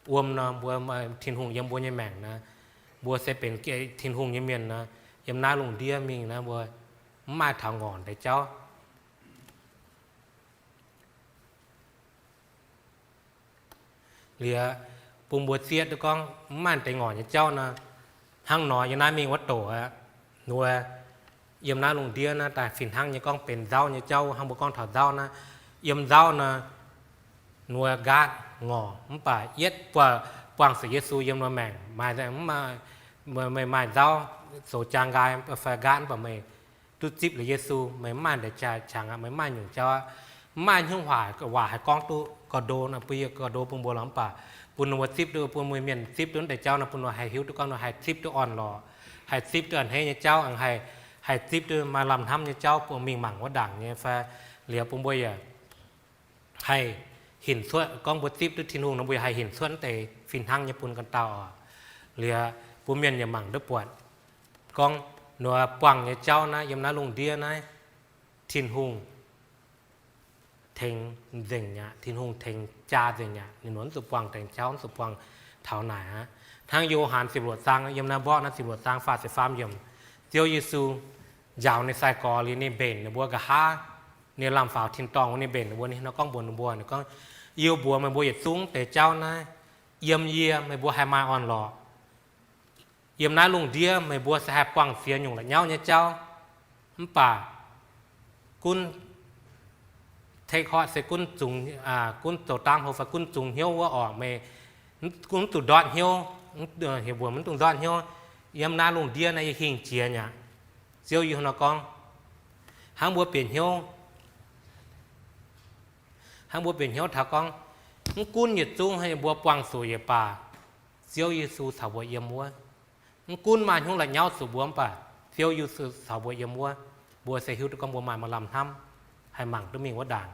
wuom nor, mbuo, Tin-Hungh yiem mbuo nyei maengc nor, mbuo se benx Tin-Hungh nyei mienh nor, yiem naaiv lungh ndiev mingh nor, mbuo mv maaih taux ngorc deix jauv. Liuz bun mbuo zieqv duqv gorngv mv maaih deix ngorc nyei jauv nor, hnangv nor yiem naaiv mingh wuov doqc aqv, mbuo yiem naaiv lungh ndiev naaiv daaih fih hnangv nyei gorngv benx nzauv nyei jauv. Hnangv mbuo gorngv taux nzauv naaiv, yiem nzauv nor, mbuo nqaatv ngorc, mv baac yietv buangh zuqc Yesu yiem mbuo maengc, maaih, meih maaih nzauv zoux jaang nqaai fai nqaatv, mv baac meih duqv zipv liuz Yesu, meih mv maaih deix qangx aqv, meih mv maaih nyungc jauv aqv. Mv maaih hnyouv waac haih gorngv duqv gauh ndo, bun yie gauh ndo bun mbuo lorqc, mv baac bun ninh mbuo zipv duqv, bun mbuo mienh zipv duqv deix jauv nor, bun ninh haih hiuv duqv gorngv ninh haih zipv duqv orn-lorqc, haih zipv duqv a'hneiv nyei jauv, haih, haih zipv duqv maaih lamh hnamv nyei jauv, bun mingh mangc wuov ndaangc nyei fai liuz bun mbuo yaac haih hinc cuotv, gorngv mbuo zipv duqv Tin-Hungh nor, mbuo yaac haih hinc cuotv deix fih hnangv nyei bun ganh dauh oc. Liuz bun mienh yaac mangc duqv buatc gorngv nor buangh nyei jauv naaiv yiem naaiv lungh ndiev naaiv, Tin-Hungh tengx nzengc aqv. Tin-Hungh tengx jaa nzengc aqv. Ninh mbuo mv zuqc buangh deix jauv, mv zuqc buangh taux naaic aqv. Hnangv Yo^han ziepc luoqc zaang, yiem naaiv mborqv naaiv ziepc luoqc zaang faah ziepc faam yiemc, Ziouv Yesu njaaux ninh sai-gorx liuz, ninh mbenc ninh mbuo nqa'haav ninh lamh faaux tin-dorngh wuov, ninh mbenc ninh mbuo, ninh nor gorngv mbuox ninh mbuo, ninh gorngv, Yie mbuox meih mbuo yietc zungv deix jauv naaiv, yiem yie meih mbuo haih maaih orn-lorqc. Yiem naaiv lungh ndiev meih mbuo se haih buangh ziex nyungc la'nyauv nyei jauv, mv baac gunv take heart se gunv zoux dangv hlo fai gunv zungx hnyouv wuov orqc, meih gunv mv dungx ndortv hnyouv, heuc mbuo mv dungx ndortv hnyouv. Yiem naaiv lungh ndiev naaiv yie hingh jiex mi'aqv. Ziouv yie nor gorngv, hnangv mbuo bieqc hnyouv, hnangv mbuo bieqc hnyouv taux gorngv, mv gunv yietc zungv mbuo buangh zuqc yietc baac Ziouv Yesu caux mbuo yiem wuov. Mv gunv maaih hnyouv la'nyauv zuqc mbuo mv baac Ziouv Yesu caux mbuo yiem wuov, mbuo se hiuv duqv gorngv mbuo maaih maaih lamh hnamv haih mangc duqv mingh wuov ndaangc.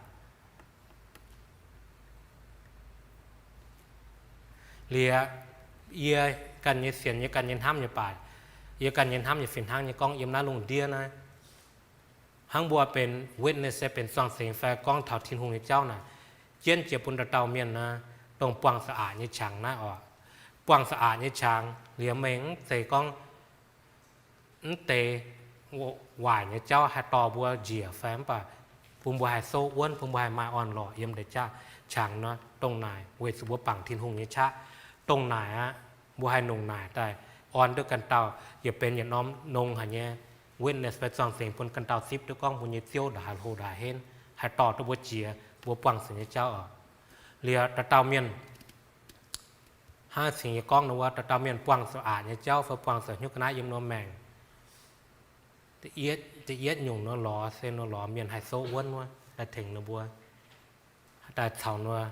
Liuz, yie ganh nyei sienx, yie ganh nyei hnamv nyei baac, yie ganh nyei hnamv nyei fih hnangv nyei gorngv yiem naaiv lungh ndiev naaiv, hnangv mbuo benx witness, benx zuangx-zengx fai gorngv taux Tin-Hungh nyei jauv naaic, jienv jiex bun dauh dauh mienh naaiv dongh buangh za'eix nyei qangx naaiv orqc. Buangh za'eix nyei qangx liuz meih mv zeiz gorngv mv deix waaic nyei jauv haih dorh mbuo njiec fai mv baac bun mbuo haih souv wuonv, bun mbuo haih maaih orn-lorqc yiem deix jaav qangx nor, dongh naaic weic zuqc mbuo bangc Tin-Hungh nyei qaqv. Dongh naaic aqv, mbuo haih nongc naaic daaih orn duqv ganh dauh yietc benx yietc norm nongx haic nyei witness fai zuangx-zengx bun ganh dauh zipv duqv gorngv mbuo nyei Ziouv ndongc haaix hlo ndongc haaix henv, haih dorh duqv mbuo jiex mbuo buangh zuqc nyei jauv oc. Liuz dauh dauh mienh, hnangv cingx yie gorngv nor wuov, dauh dauh mienh buangh zuqc aqc nyei jauv fai buangh zuqc hnyouv ga'naaiv yiem ninh mbuo maengc. Da'yietv nyungc nor lorz se nor lorz mienh haih souv wuonv wuov daaih tengx ninh mbuo, daaih caux nor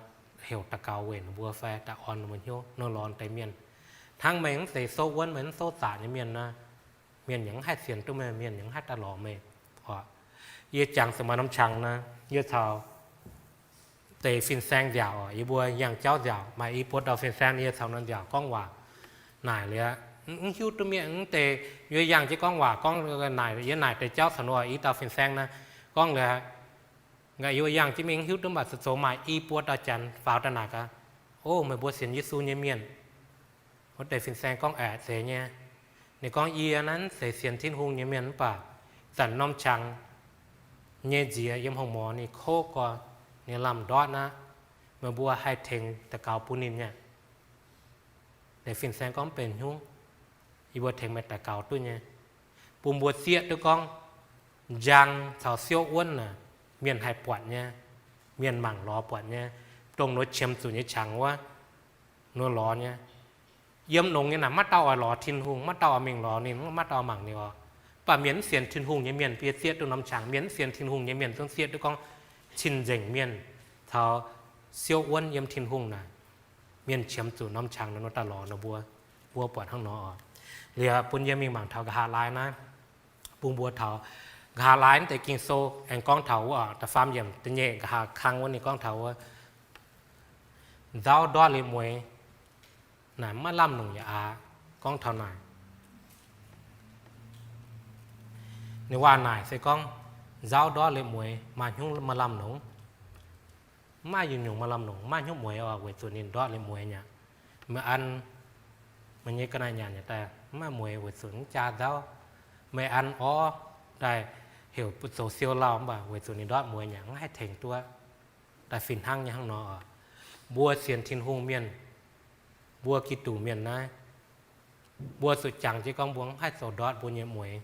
heuc daux gaux weic ninh mbuo fai daaih orn ninh mbuo hnyouv nor lorz deix mienh. Hnangv meih mv zeiz souv wuonv, meih mv souv zaqc nyei mienh nor, mienh yaac mv haih sienx duqv meih, mienh yaac mv haih daaih lorz meih oc. Yie jangx zuqc maaih norm qangx nor, yie caux deix fin-saeng nziaauc oc, yie mbuo yangh jauv nziaauc, maaih i buo dauh fin-saeng yie caux nor nziaauc gorngv waac naaic liuz, mv hiuv duqv mienh mv deix, yie yangh jienv gorngv waac gorngv naaic, yie naaic deix jauv caux nor i dauh fin-saeng naaiv gorngv liuz, yie yangh jienv mingh mv hiuv duqv, mv baac zoux maaih i buo dauh janx faaux daaih naaic gaax, O, meih mbuo sienx Yesu nyei mienh? Wuov deix fin-saeng gorngv, Aeqv, zeiz nyei. Ninh gorngv, Yie naaiv mv zeiz sienx Tin-Hungh nyei mienh mv baac zanc norm qangx nyei nziex yiem hong morz ninh kouv gorx, ninh lamh ndortv aqv. Meih mbuo haih tengx daux gaux bun ninh nyei? Deix fin-saeng gorngv, Mv benx haaix nyungc, yie mbuo tengx meih daux gaux duqv nyei. Bun mbuo zieqv duqv gorngv njang caux siouv wuonv naaic, mienh haih buatc nyei, mienh mangc lorz buatc nyei, dongh nor qiemx zuqc nyei qangx wuov, nor lorz nyei. Yiem longx nyei naaic maiv dauh oix lorz Tin-Hungh, maiv dauh oix mingh lorz ninh, maiv dauh oix mangc ninh oc. Mv baac mienh mv sienx Tin-Hungh nyei mienh, bun yie zieqv duqv norm qangx, mienh mv sienx Tin-Hungh nyei mienh zungv zieqv duqv gorngv cing-nzengc mienh caux siouv wuonv yiem Tin-Hungh naaic, mienh qiemx zuqc norm qangx nor daaih lorz ninh mbuo. Mbuo buatc hnangv nor oc. Liuz bun yie mingh mangc taux nqa'haav laai naaiv, bun mbuo taux nqa'haav laai naaiv deix Ging-Sou aengx gorngv taux wuov, da'faam yiemc da'nyeic nqa'haav kang wuov ninh gorngv taux wuov, nzauv ndortv liuz mueix naaic maiv lamh longc yaac aqc. Gorngv taux naaic, ninh waac naaic se gorngv nzauv ndortv liuz mueix maaih hnyouv maiv lamh longc. Mv maaih yietc nyungc maiv lamh longc, maiv hnyouv mueix oc, weic zuqc ninh ndortv liuz mueix nyei aqv. Meih an, meih nyei ga'naaiv nyanc nyei daaih mv maaih mueix weic zuqc mv jaa nzauv. Meih an orv daaih heuc zoux siou lauh mv baac weic zuqc ninh ndortv mueix nyei aqv, mv haih tengx duqv. Daaih fih hnangv nyei hnangv nor oc. Mbuo sienx Tin-Hungh mienh, mbuo Giduc mienh naaiv, mbuo zuqc jangx jienv gorngv mbuo mv haih zoux ndortv mbuo nyei mueix.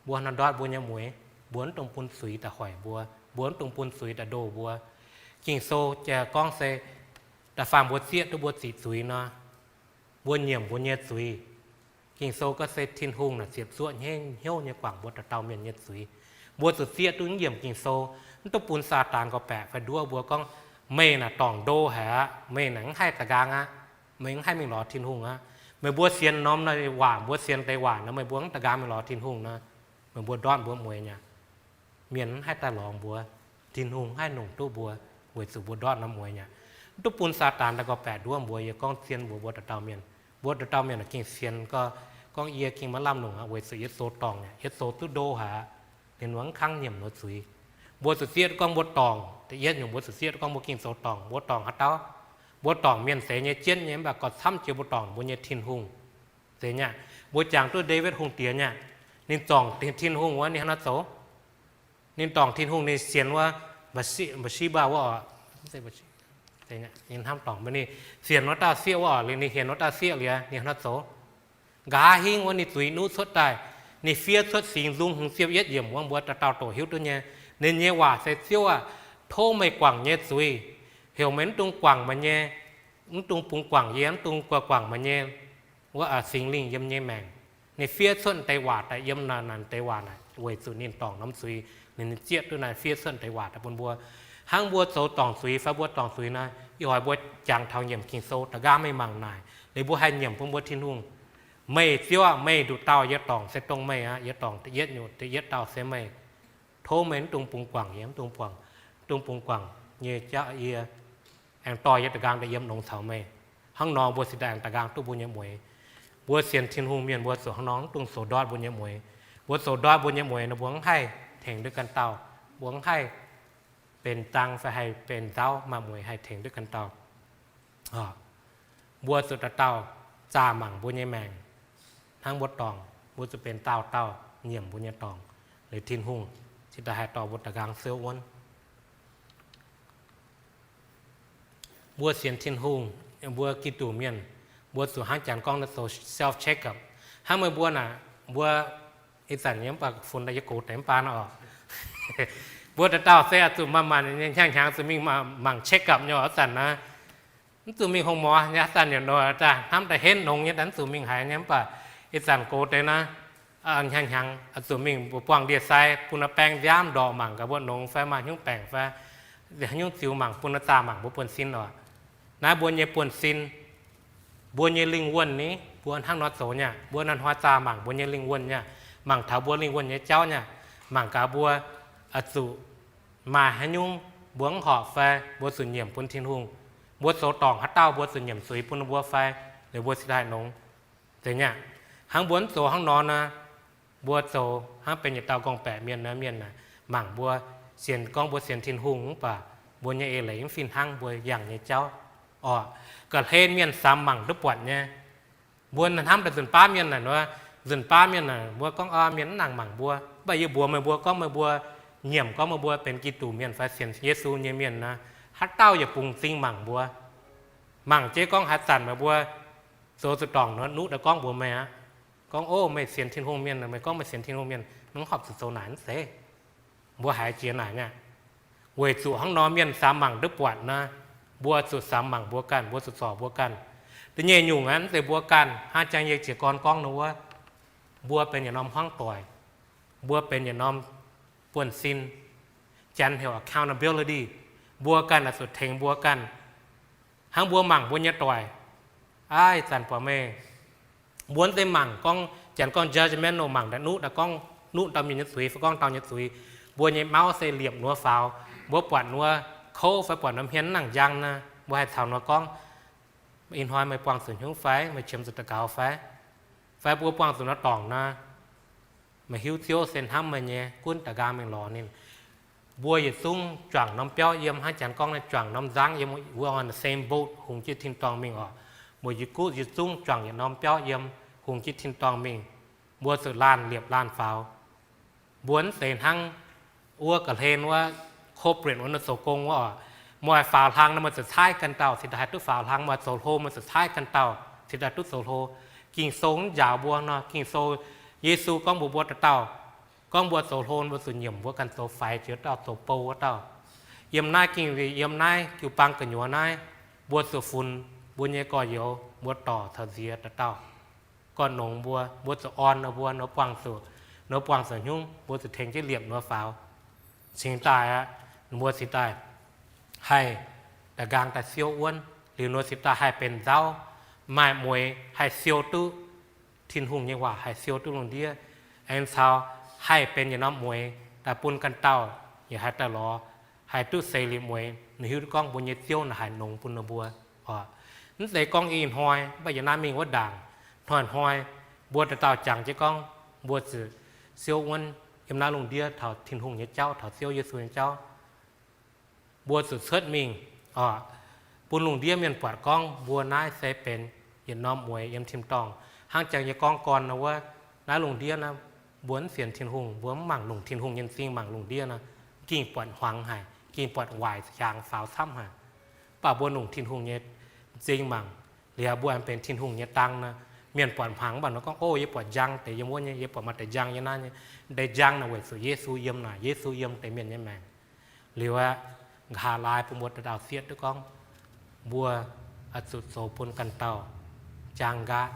Mbuo nor ndortv mbuo nyei mueix, mbuo mv dungx bun zuiz daaih hoic mbuo, mbuo mv dungx bun zuiz daaih ndoh mbuo. Ging-Sou jiex gorngv se da'faanh mbuo zieqv duqv mbuo ziqc zuiz nor, mbuo nyiemc mbuo nyei zuiz. Ging-Sou gorngv se Tin-Hungh naaic ziepc zuoqv hnyouv nyei guangc mbuo dauh dauh mienh nyei zuiz. Mbuo zuqc zieqv duqv nyiemc Ging-Sou, mv dungx bun Saadaan gorngv-baeqc fai nduov mbuo gorngv, meih naaic dorngc ndo haic aqv, meih naaic mv haih da'nqaang aqv, meih mv haih mingh lorz Tin-Hungh aqv. Meih mbuo sienx norm naaiv waac, mbuo sienx deix waac nor, meih mbuo mv da'nqaang mingh lorz Tin-Hungh nor, meih mbuo ndortv mbuo mueix nyei aqv. Mienh mv haih daaih lorz mbuo, Tin-Hungh mv haih nongc duqv mbuo, weic zuqc mbuo ndortv norm mueix nyei aqv. Mv dungx bun Saadaan daaih gorngv-baeqc nduov mbuo. Yie gorngv zien mbuox mbuo dauh dauh mienh, mbuo dauh dauh mienh naaic gengh sienx gorngv, gorngv yie gengh maiv lamh longc aqv, weic zuqc yie zoux dorngc nyei aqv, yie zoux duqv ndo haic aqv. Ninh mbuo mv kangv nyiemc nor zuiz. Mbuo zuqc zieqv duqv gorngv mbuo dorngc. Da'yietv nyungc mbuo zuqc zieqv duqv gorngv mbuo gengh zoux dorngc. Mbuo dorngc haaix dauh? Mbuo dorngc mienh seix nyei jienv nyei, mv baac gorqv-camv jiex mbuo dorngc mbuo nyei Tin-Hungh. Zeiz nyei aqv. Mbuo jangx duqv Ndaawitv Hungh Diex nyei aqv. Ninh zorngc Tin-Hungh wuov, ninh hnangv naaiv zoux. Ninh dorngc Tin-Hungh ninh sienx wuov Mba^si^mbaa wuov oc, hnamv dorngc ninh sienx wuov dauh sieqv wuov oc, liuz ninh hienx wuov dauh sieqv liuz ninh hnangv nor zoux. Nqa'haav hingv wuov ninh zuiz nuqv cuotv daaih, ninh fiev cuotv Singx Nzung hmz ziepc yietv yiemc wuov, mbuo dauh dauh doqc hiuv duqv nyei. Ninh nyei waac se, Ziouv aah! Tov meih guangc nyei zuiz, heuc meih mv dungx guangc meih nyei, mv dungx bungx guangc yie, mv dungx guangc meih nyei wuov Singx Lingh yiem nyei maengc. Ninh fiev cuotv deix waac daaih, yiem naaic deix waac naaic weic zuqc ninh dorngc norm zuiz, ninh zieqv duqv naaiv fiev cuotv deix waac daaih bun mbuo. Hnangv mbuo zoux dorngc zuiz fai mbuo dorngc zuiz naaic, ih hnoi mbuo jangx taux nyiemc Ging-Sou da'nqaang mingh mangc naaic, liuz mbuo haih nyiemc bun mbuo Tin-Hungh. Meih Ziouv aah! Meih nduqc dauh yie dorngc se dongh meih aqv. Yie dorngc da'yietv nyungc, da'yietv dauh se meih. Tov meih mv dungx bungx guangc yie, mv dungx bungx guangc nyei jauv yie, aengx dorh yie da'nqaang daaih yiem longx caux meih. Hnangv nor mbuo cingx daaih aengx da'nqaang duqv mbuo nyei mueix. Mbuo sienx Tin-Hungh mienh mbuo zuqc hnangv nor, mv dungx zoux ndortv mbuo nyei mueix. Mbuo zoux ndortv mbuo nyei mueix nor, mbuo mv haih tengx duqv ganh dauh. Mbuo mv haih benx zaang fai haih benx nzauv, maaih mueix haih tengx duqv ganh dauh. Mbuo zuqc dauh dauh zaah mangc mbuo nyei maengc. Hnangv mbuo dorngc, mbuo zuqc benx dauh dauh nyiemc mbuo nyei dorngc, liuz Tin-Hungh cingx daaih haih dorh mbuo da'nqaang siouv wuonv. Mbuo sienx Tin-Hungh, mbuo Giduc mienh, mbuo zuqc hnangv janx gorngv naaiv zoux self checkup. Hnangv meih mbuo naaic, mbuo ih zanc nyei mv baac funx daaih yie gox deix mv baac naaiv oc. Mbuo dauh dauh se oix zuqc maaih maanc nyei hnyangx-hnyangx zuqc mingh mangc checkup nyei oc. Ih zanc naaiv mv zuqc mingh hong morx nyei, ih zanc yietc nor daaih hnamv daaih henv nongx nyei, mv zuqc mingh haaix nyei. Mv baac ih zanc gox deix naaiv, hnyangx-hnyangx oix zuqc mingh buangh ndie-sai bun naaiv baeng nziaamv ndorqc mangc gaax mbuo nongx fai maaih hnyouv baengc fai haaix nyungc ziux mangc, bun naaiv zaah mangc mbuo buonv-sin oc. Naaiv mbuo nyei buonv-sin, mbuo nyei lingh wuonh ni, mbuo hnangv nor zoux nyei aqv. Mbuo naaiv hnoi zaah mangc mbuo nyei lingh wuonh nyei aqv, mangc taux mbuo lingh wuonh nyei jauv nyei aqv, mangc gaax mbuo oix zuqc maaih haaix nyungc mbuo mv horpc fai mbuo zuqc nyiemc bun Tin-Hungh. Mbuo zoux dorngc haaix dauh mbuo zuqc nyiemc zuiz bun ninh mbuo fai, liuz mbuo cingx daaih nongx. Zeiz nyei aqv. Hnangv mbuo mv zoux hnangv nor naaic, mbuo zoux hnangv benx yietc dauh gorngv-baeqc mienh naaic, mienh naaic mangc mbuo sienx, gorngv mbuo sienx Tin-Hungh mv baac mbuo nyei eix leiz mv fih hnangv mbuo yangh nyei jauv oc. Ga'hlen mienh samx mangc duqv buatc nyei. Mbuo hnamv daaih nzunc baav mienh naaic nor, nzunc baav mienh naaic mbuo gorngv, aa, mienh mv nangc mangc mbuo. Mv baac yie mbuox meih mbuo gorngv meih mbuo nyiemc gorngv meih mbuo benx Giduc mienh fai sienx Yesu nyei mienh naaic, haaix dauh yaac bungx m'zing mangc mbuo. Mangc jienv gorngv haaix zanc meih mbuo zoux zuqc dorngc nor, nuqv daaih gorngv mbuox meih aqv. Gorngv, o, meih sienx Tin-Hungh mienh, meih gorngv meih sienx Tin-Hungh mienh, mv horpc zuqc zoux naaic, mv zeiz. Mbuo haiz jiex naaic nyei aqv. Weic zuqc hnangv nor mienh samx mangc duqv buatc naaic, mbuo zuqc samx mangc mbuo ganh, mbuo zuqc zorc mbuo ganh. Da'nyeic nyungc aeqv, mv zeiz mbuo ganh, hnangv jangx yie jiez gorn gorngv nor wuov, mbuo benx yietc norm hmuangv doic, mbuo benx yietc norm buonv-sin. Janx heuc accountability. Mbuo ganh oix zuqc tengx mbuo ganh. Hnangv mbuo mangc mbuo nyei doic, aa, ih zanc buatc meih, mbuo mv zeiz mangc gorngv, janx gorngv judgmental, mangc daaih nuqv daaih gorngv, nuqv dauh mienh nyei zuiz fai gorngv dauh nyei zuiz. Mbuo nyei mauv se liepc nduov faaux. Mbuo buatc nduov kouv fai buatc nduov hmien mv nangc njang naaic, mbuo haih caux nduov gorngv, ih hnoi meih buangh zuqc hnyouv fai, meih qiemx zuqc daux gaux fai, fai mbuo buangh zuqc nduov dorngc naaic, meih hiuv Ziouv se hnamv meih nyei, gunv da'nqaang mingh lorz ninh. Mbuo yietc zungv juangc norm biauv yiem, hnangv janx gorngv naaic, juangc norm nzangv yiem, we're on the same boat, hungx jienv tin-dorngh mingh oc. Mbuo yietc zungv juangc yietc norm biauv yiem, hungx jienv tin-dorngh mingh. Mbuo zuqc laanh liepc laanh faaux. Mbuo mv zeiz hnangv wuov ga'hlen wuov, corporate wuov, naaiv zoux gong wuov oc. Meih faaux hlang nor meih zuqc caaiv ganh dauh cingx daaih haih duqv faaux hlang, meih zoux hlo meih zuqc caaiv ganh dauh cingx daaih duqv zoux hlo. Ging-Sou mv njaaux mbuo nor, Ging-Sou, Yesu gorngv mbuox mbuo dauh dauh, gorngv mbuo zoux hlo mbuo zuqc nyiemc mbuo ganh zoux faix jiex wuov dauh, zoux bou wuov dauh. Yiem naaiv ging, yiem naaiv jiu-baang gu'nyuoz naaiv, mbuo zuqc funx mbuo nyei gorx-youz, mbuo dorc caux nziex dauh dauh, gorn nongx mbuo, mbuo zuqc orn ninh mbuo, ninh mbuo buangh zuqc, ninh mbuo buangh zuqc hnyouv, mbuo zuqc tengx jienv liepc ninh mbuo faaux. Cingx daaih aqv, ninh mbuo cingx daaih haih da'nqaang daaih siou wuonv, liuz ninh mbuo cingx daaih haih benx nzauv, maaih mueix haih siou duqv Tin-Hungh nyei waac, haih siou duqv lungh ndiev, aengx caux haih benx yietc norm mueix daaih bun ganh dauh, yaac haih daaih lorz, haih duqv seix liuz mueix, ninh hiuv duqv gorngv mbuo nyei Ziouv naaic haaix nongx bun ninh mbuo oc. Mv zeiz gorngv ih hnoi, mv baac yiem naaiv mingh wuov ndaangc, hnoi-hnoi mbuo dauh dauh jangx jienv gorngv mbuo zuqc siou wuonv yiem naaiv lungh ndiev taux Tin-Hungh nyei jauv, taux Ziouv Yesu nyei jauv. Mbuo zuqc cuotv mingh oc, bun lungh ndiev mienh buatc gorngv mbuo naaiv se benx yietc norm mueix yiem tin-dorngh. Hnangv jangx yie gorngv gorn nor wuov, naaiv lungh ndiev naaiv mbuo mv sienx Tin-Hungh, mbuo mv mangc longc Tin-Hungh nyei m'zing mangc lungh ndiev nor, m'gingh buatc hmuangx haic, m'gingh buatc waaic hiaangx faaux camv haic. Mv baac mbuo longc Tin-Hungh nyei m'zing mangc, liuz mbuo aengx benx Tin-Hungh nyei dang nor, mienh buatc hmuangx mv baac nor gorngv, Ov, yie buatc njang deix yiem wuov nyei, yie buatc maaih deix njang nyei naaiv nyei. Deix njang naaic weic zuqc Yesu yiem naaic, Yesu yiem deix mienh nyei maengc. Liuz aqv, nqa'haav laai bun mbuo dauh dauh sieqv duqv gorngv, mbuo oix zuqc zoux bun ganh dauh jaang nqaatv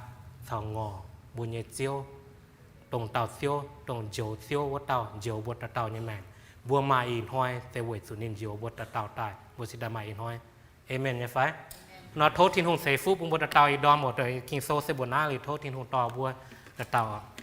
caux ngorc mbuo nyei Ziouv, dongh dauh Ziouv, dongh njoux Ziouv wuov dauh njoux mbuo dauh dauh nyei maengc. Mbuo maaih ih hnoi se weic zuqc ninh njoux mbuo dauh dauh daaih, mbuo cingx daaih maaih ih hnoi. Aamen nyei fai? Nor tov Tin-Hungh ceix fuqv bun mbuo dauh dauh. Ih ndorm oc, Ging-Sou se mbuo naaiv liuz, tov Tin-Hungh dorh mbuo dauh dauh.